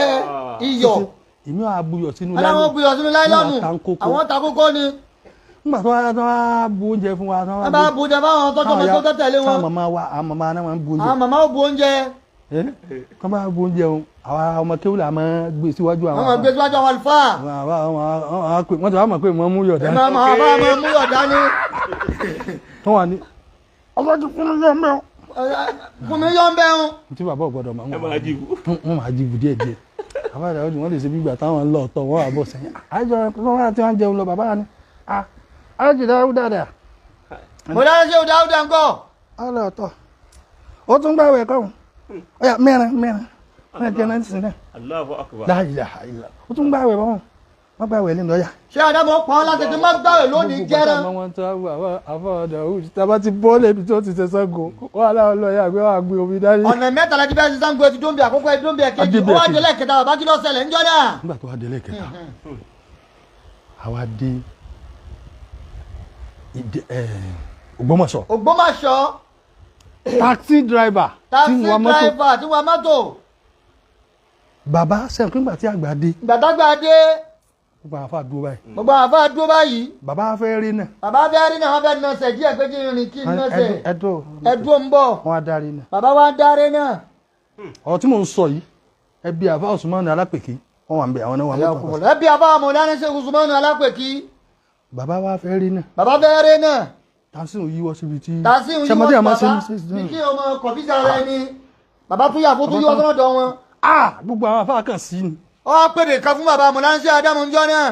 iyọ̀. Èmi wà buyọ̀ sínú láìlọ́ọ̀nù. Àwọn buyọ̀ sínú láìlọ́ọ̀nù. Àwọn ta kókó ni. Nígbà tó wá tó wá bu oúnjẹ fún wa. Wọ́n bá bu oúnjẹ fáwọn tọ́jú ọmọ tó tẹ̀lé wọn. Táwọn màmá wa àwọn màmá náà máa ń bu oúnjẹ. Àwọn màmá ó bu oúnjẹ. Kọ́ bá bu oúnjẹ o àwa ọmọ kéwù là máa gbé síwájú àwọn. Wọ́n máa gbé síwájú àwọn àlùfáà. Wọ́n ti wá mọ̀ pé mo mú yọ̀ dání. Màmá mú yọ̀ dání. Tó wà ní. Ọlọ́dún fún mi yọ̀ mẹ́ o. Fún mi yọ̀ mẹ́ o. Tí bàbá ò gbọ́dọ̀ máa ń wọ́n máa jíbu díẹ̀ díẹ̀. Bàbá rẹ̀ wọ́n lè ṣe bí ìgbà táwọn ń lọ ọ̀tọ̀ wọ́n wà bọ̀ sẹ́yìn. Àìjọ wọn tí wọ́n jẹun lọ bàbá ni. Alhaji Dáúdà dà. Mọ̀lánà Ṣéhù Dáúdà ńkọ́. Ọlọ́tọ̀ ó tún gbàwẹ̀ kọ́ ọ̀yà mẹ́rin mẹ́rin wọ́n jẹ́ náà sí náà. Allahu akbar. La ilaha illa. Ó tún gbàwẹ̀ báwọn wọ́n gbàwẹ̀ lẹ́nu ọ̀yà. Ṣé Ádámù pa ọ́ láti fi má gbàwẹ̀ lónìí jẹ́rán? Gbogbo àwọn tó wà àfọwọ́ Dawud tábà ti bọ́ lẹ́bi tó ti ṣe Ṣàngó wọ́n aláwọ̀ lọ yà gbé wà gbé omi dání. Ọ̀nà mẹ́ta la ti bẹ́ẹ̀ ṣe Ṣàngó ti dóńbi àkọ́kọ́ ẹ dóńbi ẹ̀kejì ó wá délẹ̀ kẹta bàbá kí ló ṣẹlẹ̀ ńjọ́ náà. Nígbà tó wá délẹ̀ kẹta àwa dé Ògbómọ̀ṣọ́. Ògbómọ̀ṣọ́. Taxi driver. Taxi driver tí wọ́n mọ́tò. Bàbá sẹ́yìn nígbà tí àgbà dé. Gbàdágbà dé. Gbogbo àwọn àfáà dúró báyìí. Gbogbo àwọn àfáà dúró báyìí. Bàbá fẹ́ rí náà. Bàbá fẹ́ rí náà wọ́n fẹ́ nà ṣẹ̀ díẹ̀ pé kí n rìn kí n nà ṣẹ̀. Ẹ̀dùn ń bọ̀. Wọ́n á darí náà. Bàbá wa ń darí náà. Ọ̀rọ̀ tí mò ń sọ yìí ẹbí àfáà Usman Alápèkí wọ́n wà ń bẹ àwọn náà wà mọ́tò. Ẹbí àfáà Mọ̀lánà Sheikh Usman Alápèkí. Bàbá wa fẹ́ rí náà. Bàbá fẹ́ rí náà. Tàṣí ń yíwọ́ síbi tí. Tàṣí ń yíwọ́ sí bàbá bí kí ọmọ kọ̀fíìsì ara ẹni. Bàbá tún yà fún tún yíwọ́ sọ́dọ̀ wọn. Gbogbo àwọn àfáà kan sí ni. Ó wá pèdè kan fún bàbá Mọ̀lánà Sheikh Ádámù ńjọ́ náà.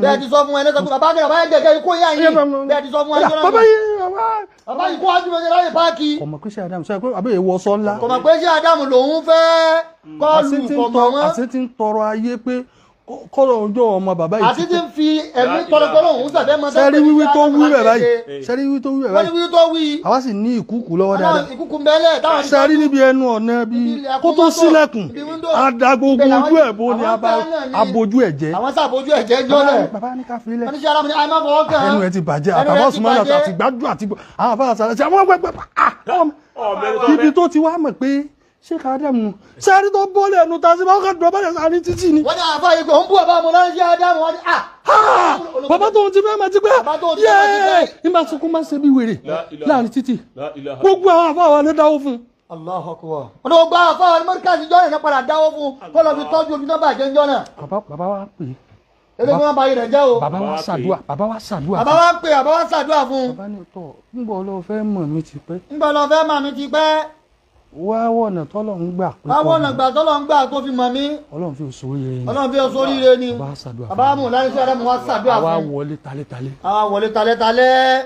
Bẹ́ẹ̀ ti sọ fún ẹ lẹ́sọ̀ pé bàbá kẹrẹ bàbá yẹn gẹ̀gẹ́ ikú yà yín. Bẹ́ẹ̀ ti sọ fún ẹ lọ́sọ̀ bàbá yìí bàbá yìí kó wájú mi láyé páàkì. Kò mọ̀ pé Sheikh Ádámù sọ pé àbí èèwọ̀ sọ ńlá. Kò mọ̀ pé Sheikh Ádámù lòun fẹ́ kọ́ọ̀lù kọ̀mọ̀ wọn. Àti ti ń tọrọ ayé pé kọ́lọ̀ ọjọ́ ọmọ bàbá yìí. Àti ti ń fi ẹ̀mí tọrọtọrọ òun sàfẹ́ mọ. Sẹ́rí wíwí tó wí rẹ̀ báyìí. Sẹ́rí wíwí tó wí rẹ̀ báyìí. Wọ́n ní wíwí tó wí. Àwa sì ní ìkúùkù lọ́wọ́ dáadáa. Ìkúùkù mẹ́lẹ̀ táwọn. Sẹ́rí níbi ẹnu ọ̀nà bí kó tó sílẹ̀kùn. Ada gbogbo ojú ẹ̀ bó ni abojú ẹ̀ jẹ́. Àwọn sàbójú ẹ̀ jẹ́ jọ́lẹ̀. Bàbá ní ká fi lẹ̀. Wọ́n ní sẹ́ra mi ní àìmọ́ fọwọ́ kàn. Ẹnu ẹ ti bàjẹ́ àtàwọn sùnmọ́ àti gbájú àti àwọn afárá sàrẹ́ sí àwọn gbẹgbẹ. Ibi tó ti wá mọ̀ pé Sheikh Ádámù sẹ́rí tó bọ́lẹ̀ ẹnu ta sí báwọn kan dọ̀bálẹ̀ sáré títì ni. Wọ́n ní àfa yìí pé òun bú bàbá Mọ̀lánà Sheikh Ádámù wọ́n ní à. Bàbá tó ń ti fẹ́ máa ti pẹ́ yẹ́ẹ̀ nígbà sunkún máa ń ṣe bí wèrè láàrin títì gbogbo àwọn àfa wa ló dáwó fún. Allahu Akbar. Wọ́n ní gbogbo àwọn àfa wa ní mọ́ríkàsì jọ́nà náà padà dáwó fún kó lọ fi tọ́jú ojú náà bàjẹ́ jọ́nà. Bàbá wa pè é. Eléyìí wọn bá yìí rẹ̀ jẹ́ o. Bàbá wa ṣàdúà bàbá wa ṣàdúà. Bàbá wa pè bàbá wa ṣàdúà fún. Bàbá ní tọ̀ ńgbọ́ lọ fẹ́ mọ̀ mi ti pẹ́. Ńgbọ́ lọ fẹ́ mọ̀ mi ti pẹ́. Wá wọ̀nà tọ́lọ̀ ń gbà pé wá wọ̀nà gbà tọ́lọ̀ ń gbà tó fi mọ̀ mí. Ọlọ́run fi oṣù oríire ni. Ọlọ́run fi oṣù oríire ni. Bàbá ṣàdúà fún. Bàbá Mọ̀lánà Sheikh Ádámù wá ṣàdúà fún. Àwa wọlé talẹ́talẹ́. Àwa wọlé talẹ́talẹ́.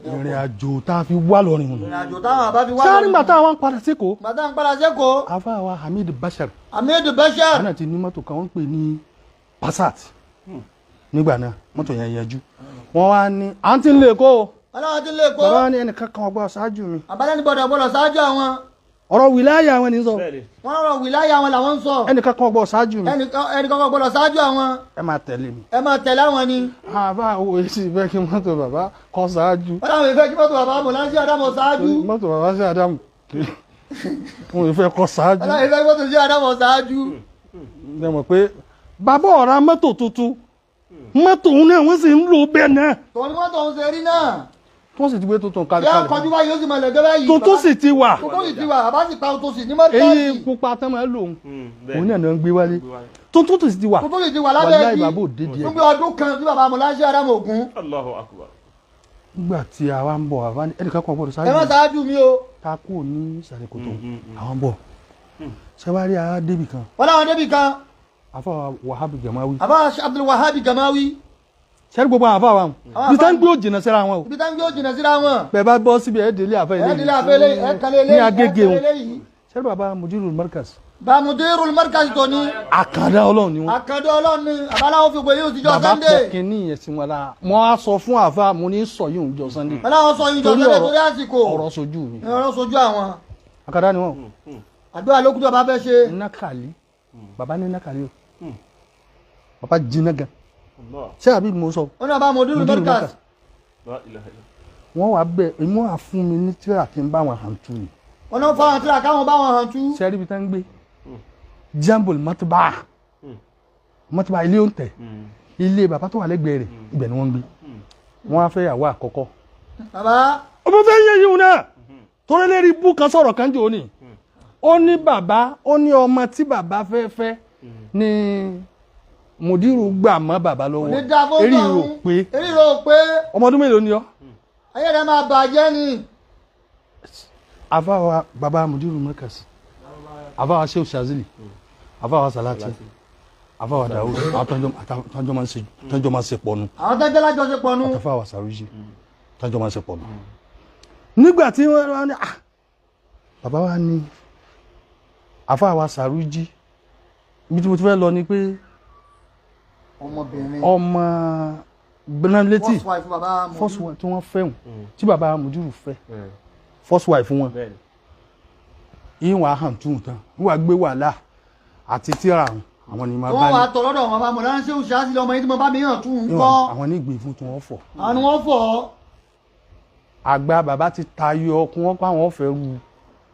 Ìrìn àjò tá a fi wá lọ́rin nù. Ìrìn àjò táwọn àbá fi wá lọ́rin. Sáré nígbà táwọn padà sékòó. Gbà táwọn padà sékòó. Àfáà wa Hamid Bashar. Hamid Bashar. Àwọn náà ti ní mọ́tò kan wọ́n ń pè ní Passat. Nígbà náà mọ́tò yẹn yanjú. Wọ́n wá ní à ń tí ń lè kó o. Ọlọ́run ti ń lè kó. Bàbá ní ẹnìkan kan ọgbọ́n ṣáájú mi. Àbálẹ́ gbọ́dọ̀ gbọ́dọ̀ ṣáájú àwọn. Ọ̀rọ̀ wìláyà àwọn ènìyàn sọ. Wọ́n lọ́rọ̀ wìláyà àwọn làwọn ń sọ. Ẹnìkan kan ọgbọ́n ṣáájú mi. Ẹnìkan kan gbọ́dọ̀ ṣáájú àwọn. Ẹ máa tẹ̀lé mi. Ẹ máa tẹ̀lé àwọn ni. Àbá owó èsì ìfẹ́ kí mọ́tò bàbá kọ́ ṣáájú. Wọ́n láwọn ìfẹ́ kí mọ́tò bàbá Mọ̀lánà Sheikh Ádámù ṣáájú. Mọ́tò bàbá Sheikh Ádámù wọn ìfẹ́ kọ́ ṣáájú. Wọ́n láwọn ìfẹ́ kí mọ́tò Sheikh Ádámù ṣáájú. Ẹ mọ̀ pé bàbá ọ̀ra mọ́tò tuntun mọ́tò òun náà wọ́n sì ń lò bẹ́ẹ̀ náà. Tòun mọ́tò òun ṣe rí náà. Tó sì ti gbé tuntun kalẹ̀ kalẹ̀. Yá kọjú báyìí ó sì máa lẹ̀gẹ́ báyìí. Tuntun sì ti wà. Tuntun sì ti wà àbá sì pa tuntun sì ní mọ́tò. Eyín pupa tán máa ń lò òun náà ń gbé wálé. Tuntun sì ti wà. Tuntun sì ti wà lábẹ́ ẹbí. Wàláhì bàbá òde díẹ̀. Fún bí ọdún kan tí bàbá Mọ̀lánà Sheikh Ádámù Ògún. Allahu Akbar. Nígbà tí àwa ń bọ̀ àwa ẹnìkan kan gbọ́dọ̀ ṣáájú. Ẹ má ṣáájú mi o. Ta kúrò ní ìsàlẹ̀ kòtò àwọn bọ̀. Ṣé wàá rí ara débì kan. Wọ́n láwọn débì kan. Àfáà Wahab Gamawi. Àfáà Abdul Wahab Gamawi. Sẹ́ni gbogbo àwọn àfáà wa hàn. Ibi tá ń gbé òjìnà síra wọn o. Ibi tá ń gbé òjìnà síra wọn. Bẹ́ẹ̀ bá bọ́ síbi ẹ̀ délé àfẹ́ eléyìí. Ẹ̀ délé àfẹ́ eléyìí ẹ̀ kálé eléyìí. Ní Agége wọn. Sẹ́ni bàbá Mudirul Markaz. Bá Mudirul Markaz tó ní. Àkàndá Ọlọ́run ni wọn. Àkàndá Ọlọ́run ni àbáláwo fi gbé yóò ti jọ Sunday. Bàbá pọ̀ kínní yẹn sí wọn la. Mo á sọ fún àfáà mo ní sọ yìí òun jọ Sunday. Bàbá sọ yìí jọ Sunday torí àsìkò. Ọ̀rọ̀ sojú mi. Ọ̀rọ̀ sojú àwọn. Àkàndá ni wọn. Àdúrà lókùtù bàbá fẹ́ ṣe. Nákàlí. Bàbá ní nákàlí o. Bàbá jiná gan. Ṣé àbí mo sọ. Ó ní bàbá Mudirul Markaz. Wọ́n wá bẹ̀ èmi wà fún mi ní tíra kí n bá wọn hàn tú ni. Wọ́n náà fáwọn tíra káwọn bá wọn hàn tú. Ṣé rí ibi tá ń gbé? Jambul Matba. Matba ilé òǹtẹ̀. Ilé bàbá tó wà lẹ́gbẹ̀ẹ́ rẹ̀ ibẹ̀ ni wọ́n ń gbé. Wọ́n á fẹ́ yàwó àkọ́kọ́. Bàbá. Ọmọ fẹ́ yẹ yìí náà. Torí lérí ibú kan sọ̀rọ̀ kan jò ní. Ó ní bàbá ó ní ọmọ tí bàbá fẹ́ fẹ́ ní Mudiru gbà mọ́ bàbá lọ́wọ́. Eré ìrò pé. Eré ìrò pé. Ọmọ ọdún mélòó ni ọ́? Ayé rẹ̀ máa bàjẹ́ ni. Àfáwa bàbá Mudirul Markaz, àfáwa Sheikh Shazili, àfáwa Salati, àfáwa Dawud, àwọn tọ́jọ́ máa ń ṣe pọ̀ nù. Àwọn tọ́jọ́ lájọ ṣe pọ̀ nù. Àtàfáwa Saruji, tọ́jọ́ máa ń ṣe pọ̀ nù. Nígbà tí wọ́n wá ní bàbá wa ní àfáà wa Sàrújí, ibi tí mo ti fẹ́ lọ ni pé ọmọbìnrin ọmọ gbẹ́nà létí first wife bàbá Mùdírù. First wife tí wọ́n fẹ́ wọn, tí bàbá Mùdírù fẹ́, first wife wọn. Ìwọ̀n ahàn tún tán wọ́n gbé wàhálà àti tíra àwọn ni máa bá wọ́n ní. Wà tọ̀ lọ́dọ̀ wọn bá mọ̀ láńṣẹ́ òṣìṣẹ́ àti ọmọ yìí tí mo bá mi hàn tún ń kọ́. Àwọn ní ìgbè fún tí wọ́n fọ̀. Àwọn ni wọ́n fọ̀. Àgbà bàbá ti tayọ kí wọ́n pa àwọn fẹ́ ru.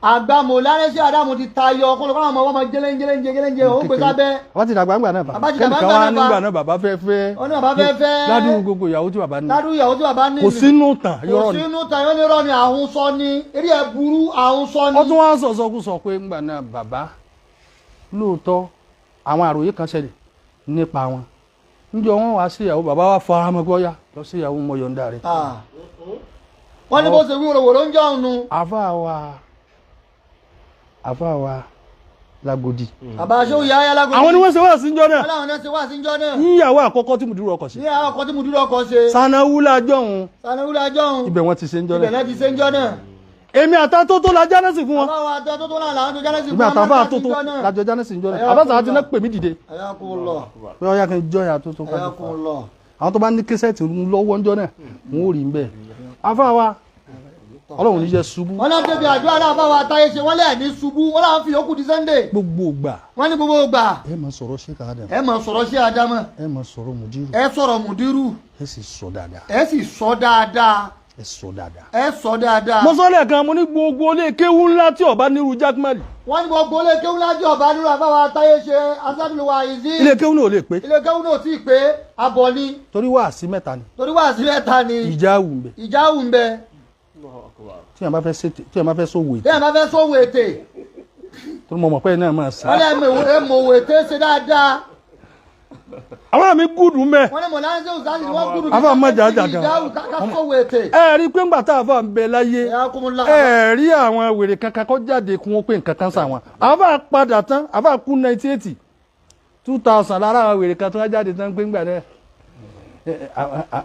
Àgbà mọ̀ láńṣẹ́ Ádámù ti tayọ kó lọ káwọn ọmọ wọn máa jẹ́lẹ́ńjẹ́lẹ́ jẹ́lẹ́ńjẹ́ ó gbé sábẹ́. Bàbá ti dàgbà ńgbà náà bàbá. Kẹ́nìkan wá nígbà náà bàbá fẹ́ fẹ́. Ó ní bàbá fẹ́ fẹ́. Ládùúgbò gbogbo ìyàwó tí bàbá ní. Ládùúgbò ìyàwó tí bàbá ní. Kò sínú tàn yọrọ ni. Kò sínú tàn yọrọ ni àhún sọ ni eré ẹ burú àhún sọ ni. Ó tún wá sọ̀sọ́kú sọ pé ńgbà náà bàbá lóòótọ́ àwọn àròyé kan ṣẹlẹ̀ nípa wọn níjọ́ wọn wá sí ìyàwó bàbá wa fara mọ́ gbọ́yà lọ sí ìyàwó mọ́ yọ̀ǹda rẹ̀. Wọ́n ní bó ṣe wí wòròwòrò ń jọ òun nu. Àfáà wa Lágòdì. Bàbá aṣọ ìyá ayá Lágòdì. Àwọn ni wọ́n ṣe wá sí njọ́ náà. Wọ́n láwọn náà ṣe wá sí njọ́ náà. Níyàwó àkọ́kọ́ tí Mùdírù ọkọ̀ ṣe. Níyàwó àkọ́kọ́ tí Mùdírù ọkọ̀ ṣe. Sanawula jọ̀hún. Sanawula jọ̀hún. Ibẹ̀ wọ́n ti ṣe njọ́ náà. Ibẹ̀ náà ti ṣe njọ́ náà. Èmi àtàtótó la jánẹ́sì fún wọn. Àbáwọ̀ àtàtótó náà làwọn tó jánẹ́sì fún wọn. Ìgbà àtàfà àtótó làjọ jánẹ́sì ń jọ náà. Àbáṣà àti náà pè mí dìde. Pé ọyá kan jọ ìyá tó kájọ fún wa. Àwọn tó bá ní késẹ́ẹ̀tì lọ́wọ́ ń jọ náà, wọn ò rí ń bẹ̀. Àfáà wa, Ọlọ́run ní jẹ́ ṣubú. Wọ́n náà débi àdúrà náà fáwọn àtàyè ṣe wọ́n lẹ̀ ní ṣubú, wọ́n láwọn fi yòókù di Sunday. Gbogbo ìgbà. Wọ́n ní gbogbo ìgbà. Ẹ máa sọ̀rọ̀ Sheikh Adam. Ẹ máa sọ̀rọ̀ Sheikh Adam. Ẹ máa sọ̀rọ̀ Mùdírù. Ẹ sọ̀rọ̀ Mùdírù. Ẹ sì sọ dáadáa. Ẹ sì sọ dáadáa. Ẹ sọ dáadáa. Ẹ sọ dáadáa. Mo sọ lẹ́ẹ̀kan, mo ní gbogbo ilé kéwú ńlá tí ọba nírú Jack Marley. Wọ́n ní gbogbo ilé kéwú ńlá tí ọba nírú àbáwá táyé ṣe asádùlùwà ìzí. Ilé kéwú náà ò lè pé. Ilé kéwú náà ò tí ì pé abọ́ ni. Torí wáàsí mẹ́ta ni. Torí wáàsí mẹ́ta ni. Ìjà wù ń bẹ. Ìjà wù ń bẹ. Tí yẹn bá fẹ́ ṣètè, tí yẹn bá fẹ́ sówó ètè. Tí yẹn bá fẹ́ sówó ètè. Torí mo mọ̀ pé náà máa sá. Wọ́n lè mọ̀ òwò ètè ṣe dáadáa. Àwọn àmì gúdù mẹ́. Wọ́n ní mọ̀láńsẹ́ òsánì wọ́n gúdù. Àfà má jà jà gan. Ẹ rí pé ńgbà tá àfà ń bẹ láyé. Ẹ rí àwọn wèrè kankan kọ́ jáde kí wọ́n pé nǹkan kan sáwọn. Àfà padà tán, àfà kú 1980, 2000 lára àwọn wèrè kan tó wá jáde tán pé ńgbà náà.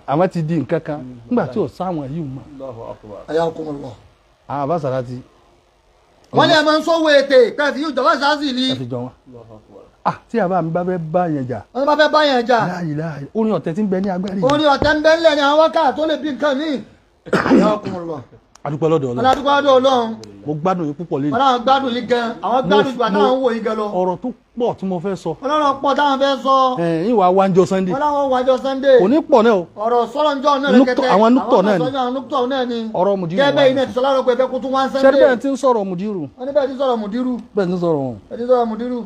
Àwọn ti di nǹkan kan nígbà tí ò sáwọn yìí mọ̀. Àwọn àbá sàrà ti. Wọ́n ní ẹ máa ń sọ́wọ́ ètè pẹ̀lú yóò jọba sáàsì ni. Ẹ fi jọ wọn. Tí àbá mi bá fẹ́ bá yẹn jà. Wọ́n bá fẹ́ bá yẹn jà. Láàyè láàyè orin ọ̀tẹ̀ tí ń bẹ ní agbárí. Orin ọ̀tẹ̀ ń bẹ ńlẹ̀ ní àwọn wákà tó lè bí nǹkan míì. Adúpẹ́ lọ́dọ̀ Ọlọ́run. Adúpẹ́ lọ́dọ̀ Ọlọ́run. Mo gbádùn yín púpọ̀ lẹ́yìn. Ọlọ́run gbádùn yín gan. Àwọn gbádùn ìgbà táwọn ń wò yín gan lọ. Ọ̀rọ̀ tó pọ̀ tí mo fẹ́ sọ. Ọlọ́run pọ̀ táwọn fẹ́ sọ. Ẹ̀yin wàá wájọ Sunday. Ọlọ́run wájọ Sunday. Kò ní pọ̀ náà o. Ọ̀rọ̀ sọ̀rọ̀ njọ́ náà rẹ̀kẹ̀tẹ̀. Àwọn núktọ̀ náà ni. Àwọn núktọ̀ náà ni. Ọ̀rọ̀ Mùdírù. Gẹ́gẹ́ iná ti sọ lárọ̀ pé ẹ̀fẹ́ kó tún wá Sunday. Ṣé bẹ́ẹ̀ ti ń sọ̀rọ̀ Mùdírù? Wọ́n ní bẹ́ẹ̀ ti ń sọ̀rọ̀ Mùdírù. Bẹ́ẹ̀ ti ń sọ̀rọ̀ wọn. Bẹ́ẹ̀ ti ń sọ̀rọ̀ Mùdírù.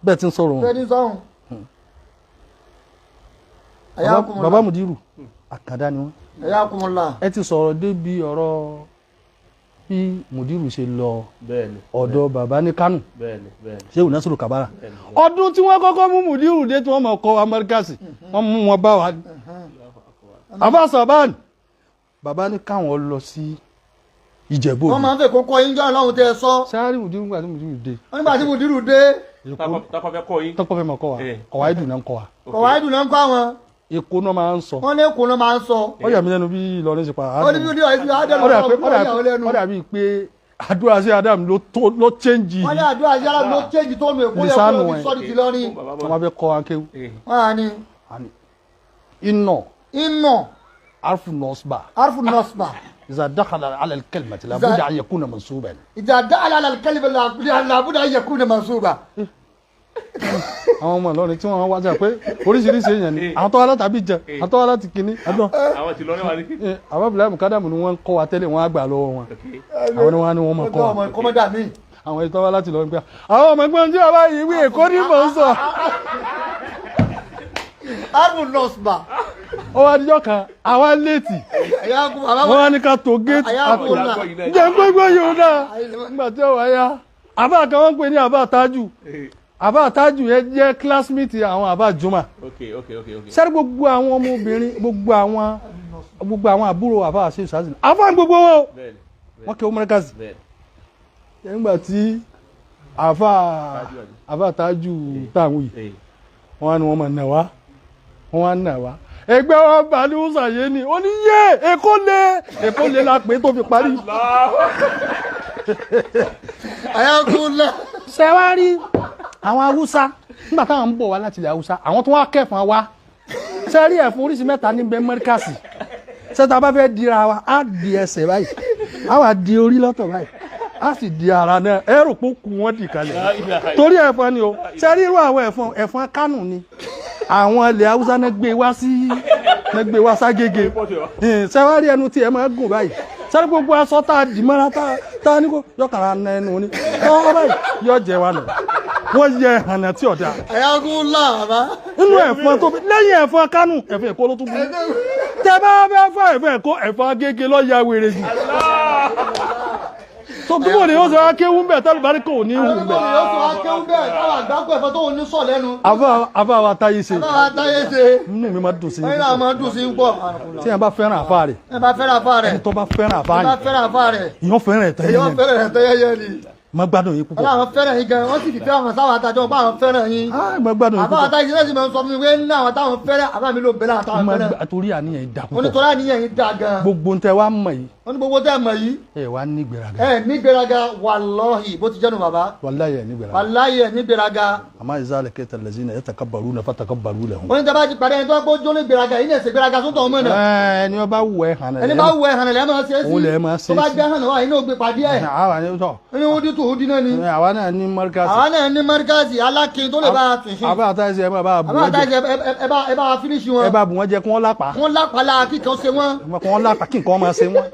Bẹ́ẹ̀ ti ń sọ̀rọ̀ wọn. Bẹ́ẹ̀ ti ń sọ̀rọ̀. Bàbá Mùdírù àkàndá ni wọ́n. Ayakumullah. Ẹ ti sọ̀rọ̀ débi ọ̀rọ̀ bí Mùdírù ṣe lọ ọ̀dọ̀ bàbá ní Kánò Shehu Nasiru Kabara. Ọdún tí wọ́n kọ́kọ́ mú Mùdírù dé tí wọ́n mọ̀ kọ́ Amẹ́ríkàsì wọ́n mú wọn bá wa ní. Àfáà Sàbáàn bàbá ní káwọn lọ sí Ìjẹ̀bú. Wọ́n máa ń fẹ́ kókó yín jọ́ lọ́hùn tẹ́ ẹ sọ. Sáré Mùdírù nígbà tí Mùdírù dé. Wọ́n nígbà tí Mùdírù dé. Tọkọ fẹ́ kọ́ yín. Tọkọ fẹ́ mọ̀ kọ́ wa kọ̀wáìdù náà ń kọ́ wa. Kọ̀wáìdù náà ń kọ́ àwọn. Èkó náà máa ń sọ. Wọ́n ní Èkó náà máa ń sọ. Ó yà mí lẹ́nu bí Ìlọrin ṣe pa. Ó ní bí Ìlọrin ṣe pa. Ó dàbí pé àdúrà sí Adam ló chẹ́ǹjì. Wọ́n ní àdúrà sí Adam ló chẹ́ǹjì tó nu Èkó yẹ kó ló fi sọ́ọ̀dì ti lọ́rin. Wọ́n máa fẹ́ kọ́ akéwù. Wọ́n á ní. Iná. Iná. Arfu nọ́sbà. Arfu nọ́sbà. إذا دخل على الكلمة لابد أن يكون منصوبا. إذا دخل على الكلمة لابد أن يكون منصوبا. Àwọn ọmọ Ìlọrin tí wọ́n wá sí pé oríṣiríṣi èèyàn ni àwọn tó wá láti Abidjan àwọn tó wá láti kínní. Àwọn ti lọrin wá ní. Àwọn Ibrahim Kadamu ni wọ́n ń kọ́ wa tẹ́lẹ̀ wọ́n á gbà lọ́wọ́ wọn. Àwọn ni wọ́n á ní wọ́n mọ̀ kọ́ wa. Àwọn ìtọ́ wá láti Ìlọrin pé àwọn ọmọ ẹgbẹ́ tí wọ́n bá yìí wí Èkó ní mò ń sọ. Arun nọ́ọ̀sì. Ó wá díjọ́ kan àwa léètì wọ́n wá ní ká tó géètì àtò jẹ́ gbogbo yòó náà nígbà tí ó wá yá àbá kan wọ́n ń pè ní àbá tájù. Àbá tájù yẹn jẹ́ classmate àwọn àbá juma. Sẹ́rí gbogbo àwọn ọmọbìnrin gbogbo àwọn àbúrò àbá àṣẹ ìṣàzìn àbá gbogbo wọn o wọ́n kí ó mọ́rẹ́kàsì nígbà tí àbá tájù táwọn yìí wọ́n á ní wọ́n máa nà wá wọ́n á nà wá. Ẹgbẹ́ wọn bá ní ṣàyé ni ó ní yé Èkó lé, Èkó lé la pé tó fi parí. Ayakunla. Ṣé wá rí àwọn Haúsá nígbà táwọn ń bọ̀ wá láti ilẹ̀ Haúsá, àwọn tó wá kẹfọn wá. Ṣé rí ẹ̀fọn oríṣi mẹ́ta níbẹ̀ Mẹ́ríkàsì? Ṣé tá a bá fẹ́ dira wa, á di ẹsẹ̀ báyìí, á wà di orí lọ́tọ̀ báyìí, á sì di ara náà, ẹ rò pé ó kù wọ́n dì kalẹ̀. Torí ẹ̀fọn ni o. Ṣé rí irú àwọn ẹ̀fọn, ẹ̀fọn Kánò ni. Àwọn ilẹ̀ Haúsá náà gbé wá sí, náà gbé wá ságége. Ṣé wá rí ẹnu tí ẹ máa gùn báyìí? Ṣé rí gbogbo aṣọ tá a dì mọ́ra tá a ní kó yọkàrà na ẹnu ni. Tọ́ báyìí yọ jẹ wa lọ. Wọ́n yẹ hànà tí ọ̀dà. Ayakunla bàbá. Inú ẹ̀fọn tó lẹ́yìn ẹ̀fọn Kánò, ẹ̀fọn Èkó ló tún burú. Tẹ bá fẹ́ fọ́ ẹ̀fọn Èkó, ẹ̀fọn Agége ló ya wèrè jù. Tó túbọ̀ ni ó sọ akéwú ń bẹ̀ tálùbárí kò ní hù bẹ̀. Ó sọ akéwú bẹ́ẹ̀ táwọn àgbákò ẹ̀fọn tó ń ní sọ̀ lẹ́nu. Àfá wa táyé ṣe. Àfá wa táyé ṣe. Inú mi máa dùn sí. Ẹ̀yin náà máa dùn sí pọ̀. Tí ẹ bá fẹ́ràn àfá rẹ̀. Ẹ bá fẹ́ràn àfá rẹ̀. Ẹni tó bá fẹ́ràn àfá Ẹ bá rẹ̀. fẹ́ràn àfá rẹ̀. Ìyọ́n fẹ́ràn ẹ̀ tẹ́yẹ Ìyọ́n fẹ́ràn ẹ̀ tẹ́yẹ ni. Má gbádùn yín púpọ̀. Ọlọ́run fẹ́ràn yín gan, wọ́n sì fìfẹ́ àwọn sáwọn àtàjọ bá àwọn fẹ́ràn yín. Má gbádùn yín Àbá púpọ̀. àtàjọ ìṣẹ́lẹ̀ sì máa ń sọ fún mi pé ní àwọn táwọn fẹ́ràn, àbá mi ló bẹ̀rẹ̀ àwọn táwọn Má fẹ́ràn. torí àníyàn yìí dà púpọ̀. Wọ́n ní torí àníyàn yìí dà gan. Gbogbo ń tẹ wá mọ̀ yìí. Wọ́n ní gbogbo tẹ́ mọ̀ yìí. Ẹ wá ní gbéraga. Ẹ ní gbéraga, wàlọ́hì bó ti jẹ́nu bàbá. Wàláyé ẹ ní gbéraga. Wàláyé ẹ ní gbéraga. Àmọ́ ìzá lè kẹta lẹ́sìn ẹ̀ takabbaru na fatakabbaru lahum. Wọ́n ní tẹ́ bá ti parí ẹni tó gbó jó ní gbéraga yìí ní ẹ̀sẹ̀ gbéraga sóńtọ̀ ọmọ náà. Ẹni ọba wù ẹ hàn. Ẹni bá wù ẹ hàn lẹ́ máa ṣe é sí. Òun lẹ́ máa ṣe é sí. Tó bá jẹ́ hàn wá inú ògbé pàdé ẹ̀. Àwa ni tọ́. Ní ó dín tó ó dín náà ni. Àwa náà ní mọ́ríkàsì. Àwa náà ní mọ́ríkàsì alákin tó lè bá a tún ṣe. Àbá àtàìsí ẹ bá bù Àbá wọ́n jẹ. àtàìsí ẹ bá a fínísì wọn. Ẹ bá bù wọ́n jẹ kí wọ́n lápá. Wọ́n lápá lára kíkan ṣe wọ́n. Kí wọ́n lápá kí nǹkan máa ṣe wọ́n.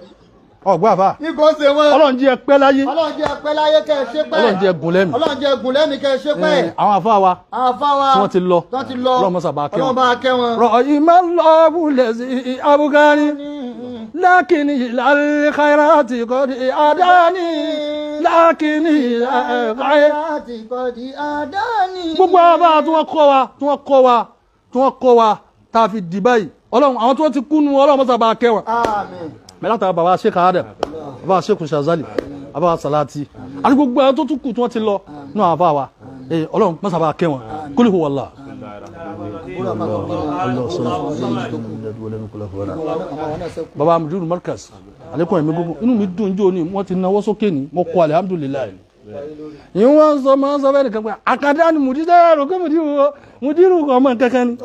Ọ̀gbọ́n àfà. Nǹkan ṣe wọ́n. Ọlọ́run jẹ́ pẹ́ láyé. Ọlọ́run jẹ́ pẹ́ láyé kẹ́ ẹ ṣe pẹ́. Ọlọ́run jẹ́ gùn lẹ́mìí. Ọlọ́run jẹ́ gùn lẹ́mìí kẹ́ ẹ ṣe pẹ́. Àwọn àfà wa. Àwọn àfà wa. Tí wọ́n ti lọ. Tí wọ́n ti lọ. Ọlọ́run mọ́sà bá kẹ́ wọn. Ọlọ́run bá kẹ́ wọn. Rọ̀ ìmọ̀ lọ́wọ́ sí abúgání. Lákìní ìlàlẹ́ khairati kọ́dí àdáni. Lákìní ìlàlẹ́ khairati kọ́dí àdáni. Gbogbo àwọn àbá tí wọ́n kọ́ wa, tí wọ́n kọ́ wa, tí wọ́n kọ́ wa, tá a fi dì báyìí. Ọlọ́run àwọn tí wọ́n ti kú nu Ọlọ́run mọ́sà bá kẹ́ wọn. Àmín. Mẹ́láta bàbá Sheikh Adam, bàbá Sheikh Shazali, bàbá Salati, àti gbogbo àwọn tó tún kù tí wọ́n ti lọ nínú àwọn àbá wa. Ọlọ́run mọ́sà bá kẹ́ wọn. Kul huwa Allah. Bàbá Mudiru Markaz, alekun ẹ̀mí gbogbo, inú mi dùn jò ní, wọ́n ti nawọ́ sókè ní, mo kọ́ alhamdulilayi. Ìwọ́n sọ máa ń sọ fẹ́ nìkan pé àkàdá ni Mudiru rò pé Mudiru ọmọ kankan ni.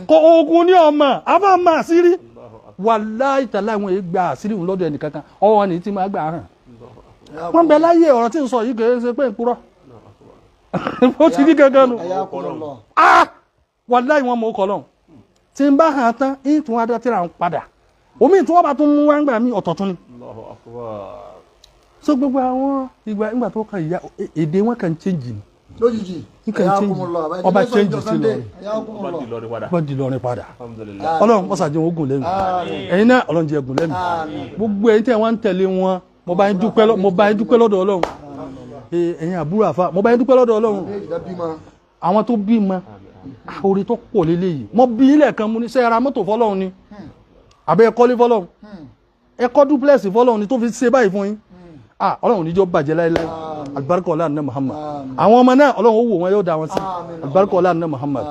Kò ogun ní ọmọ, àbá máa sírí. Wàláhì tàláhì wọn èé gba àṣírí òun lọ́dọ̀ ẹnìkankan, ọwọ́ wọn ni tí máa gbà hàn. Wọ́n bẹ láyé ọ̀rọ̀ tí ń sọ yìí kìí ṣe pé ìpúrọ́. Ó ti rí gangan nù. Wàláhì wọn mọ̀ ó kọ lọ́hùn. Tí ń bá hàn tán, ń tún wá dá tíra ń padà. Omi tí wọ́n bá tún mú wá ń gbà mí ọ̀tọ̀ tún ni. So gbogbo àwọn ìgbà tó kàn ìyá èdè wọn kàn change ni. Lójijì. Nǹkan change. Ọba change sí lọrin. Ọba di lọrin padà. Ọlọ́run mọ́sá jẹ́ ogun lẹ́nu. Ẹ̀yin náà Ọlọ́run jẹ́ ogun lẹ́nu. Gbogbo ẹ̀yin tẹ́ wọ́n ń tẹ̀lé wọn, mo bá yín dúpẹ́ lọ́dọ̀ Ọlọ́run. Ẹ̀yin àbúrò àfa, mo bá yín dúpẹ́ lọ́dọ̀ Ọlọ́run. Àwọn tó bímọ, oore tó pọ̀ lélẹ́yìí. Mo bí ilẹ̀ kan mo ní sẹ́ ra mọ́tò fọlọ́run ni. Àbẹ́ ẹ̀kọ́lé fọlọ́run. Ẹ̀kọ́ dúpẹ́lẹ̀sì fọlọ́run ni tó fi ṣe báyìí fún yín. Ọlọ́run níjọ́ bàjẹ́ láéláé. Alibarika ọlá ní Muhammad. Àwọn ọmọ náà Ọlọ́run ó wò wọn yóò dá wọn sí. Alibarika ọlá ní Muhammad.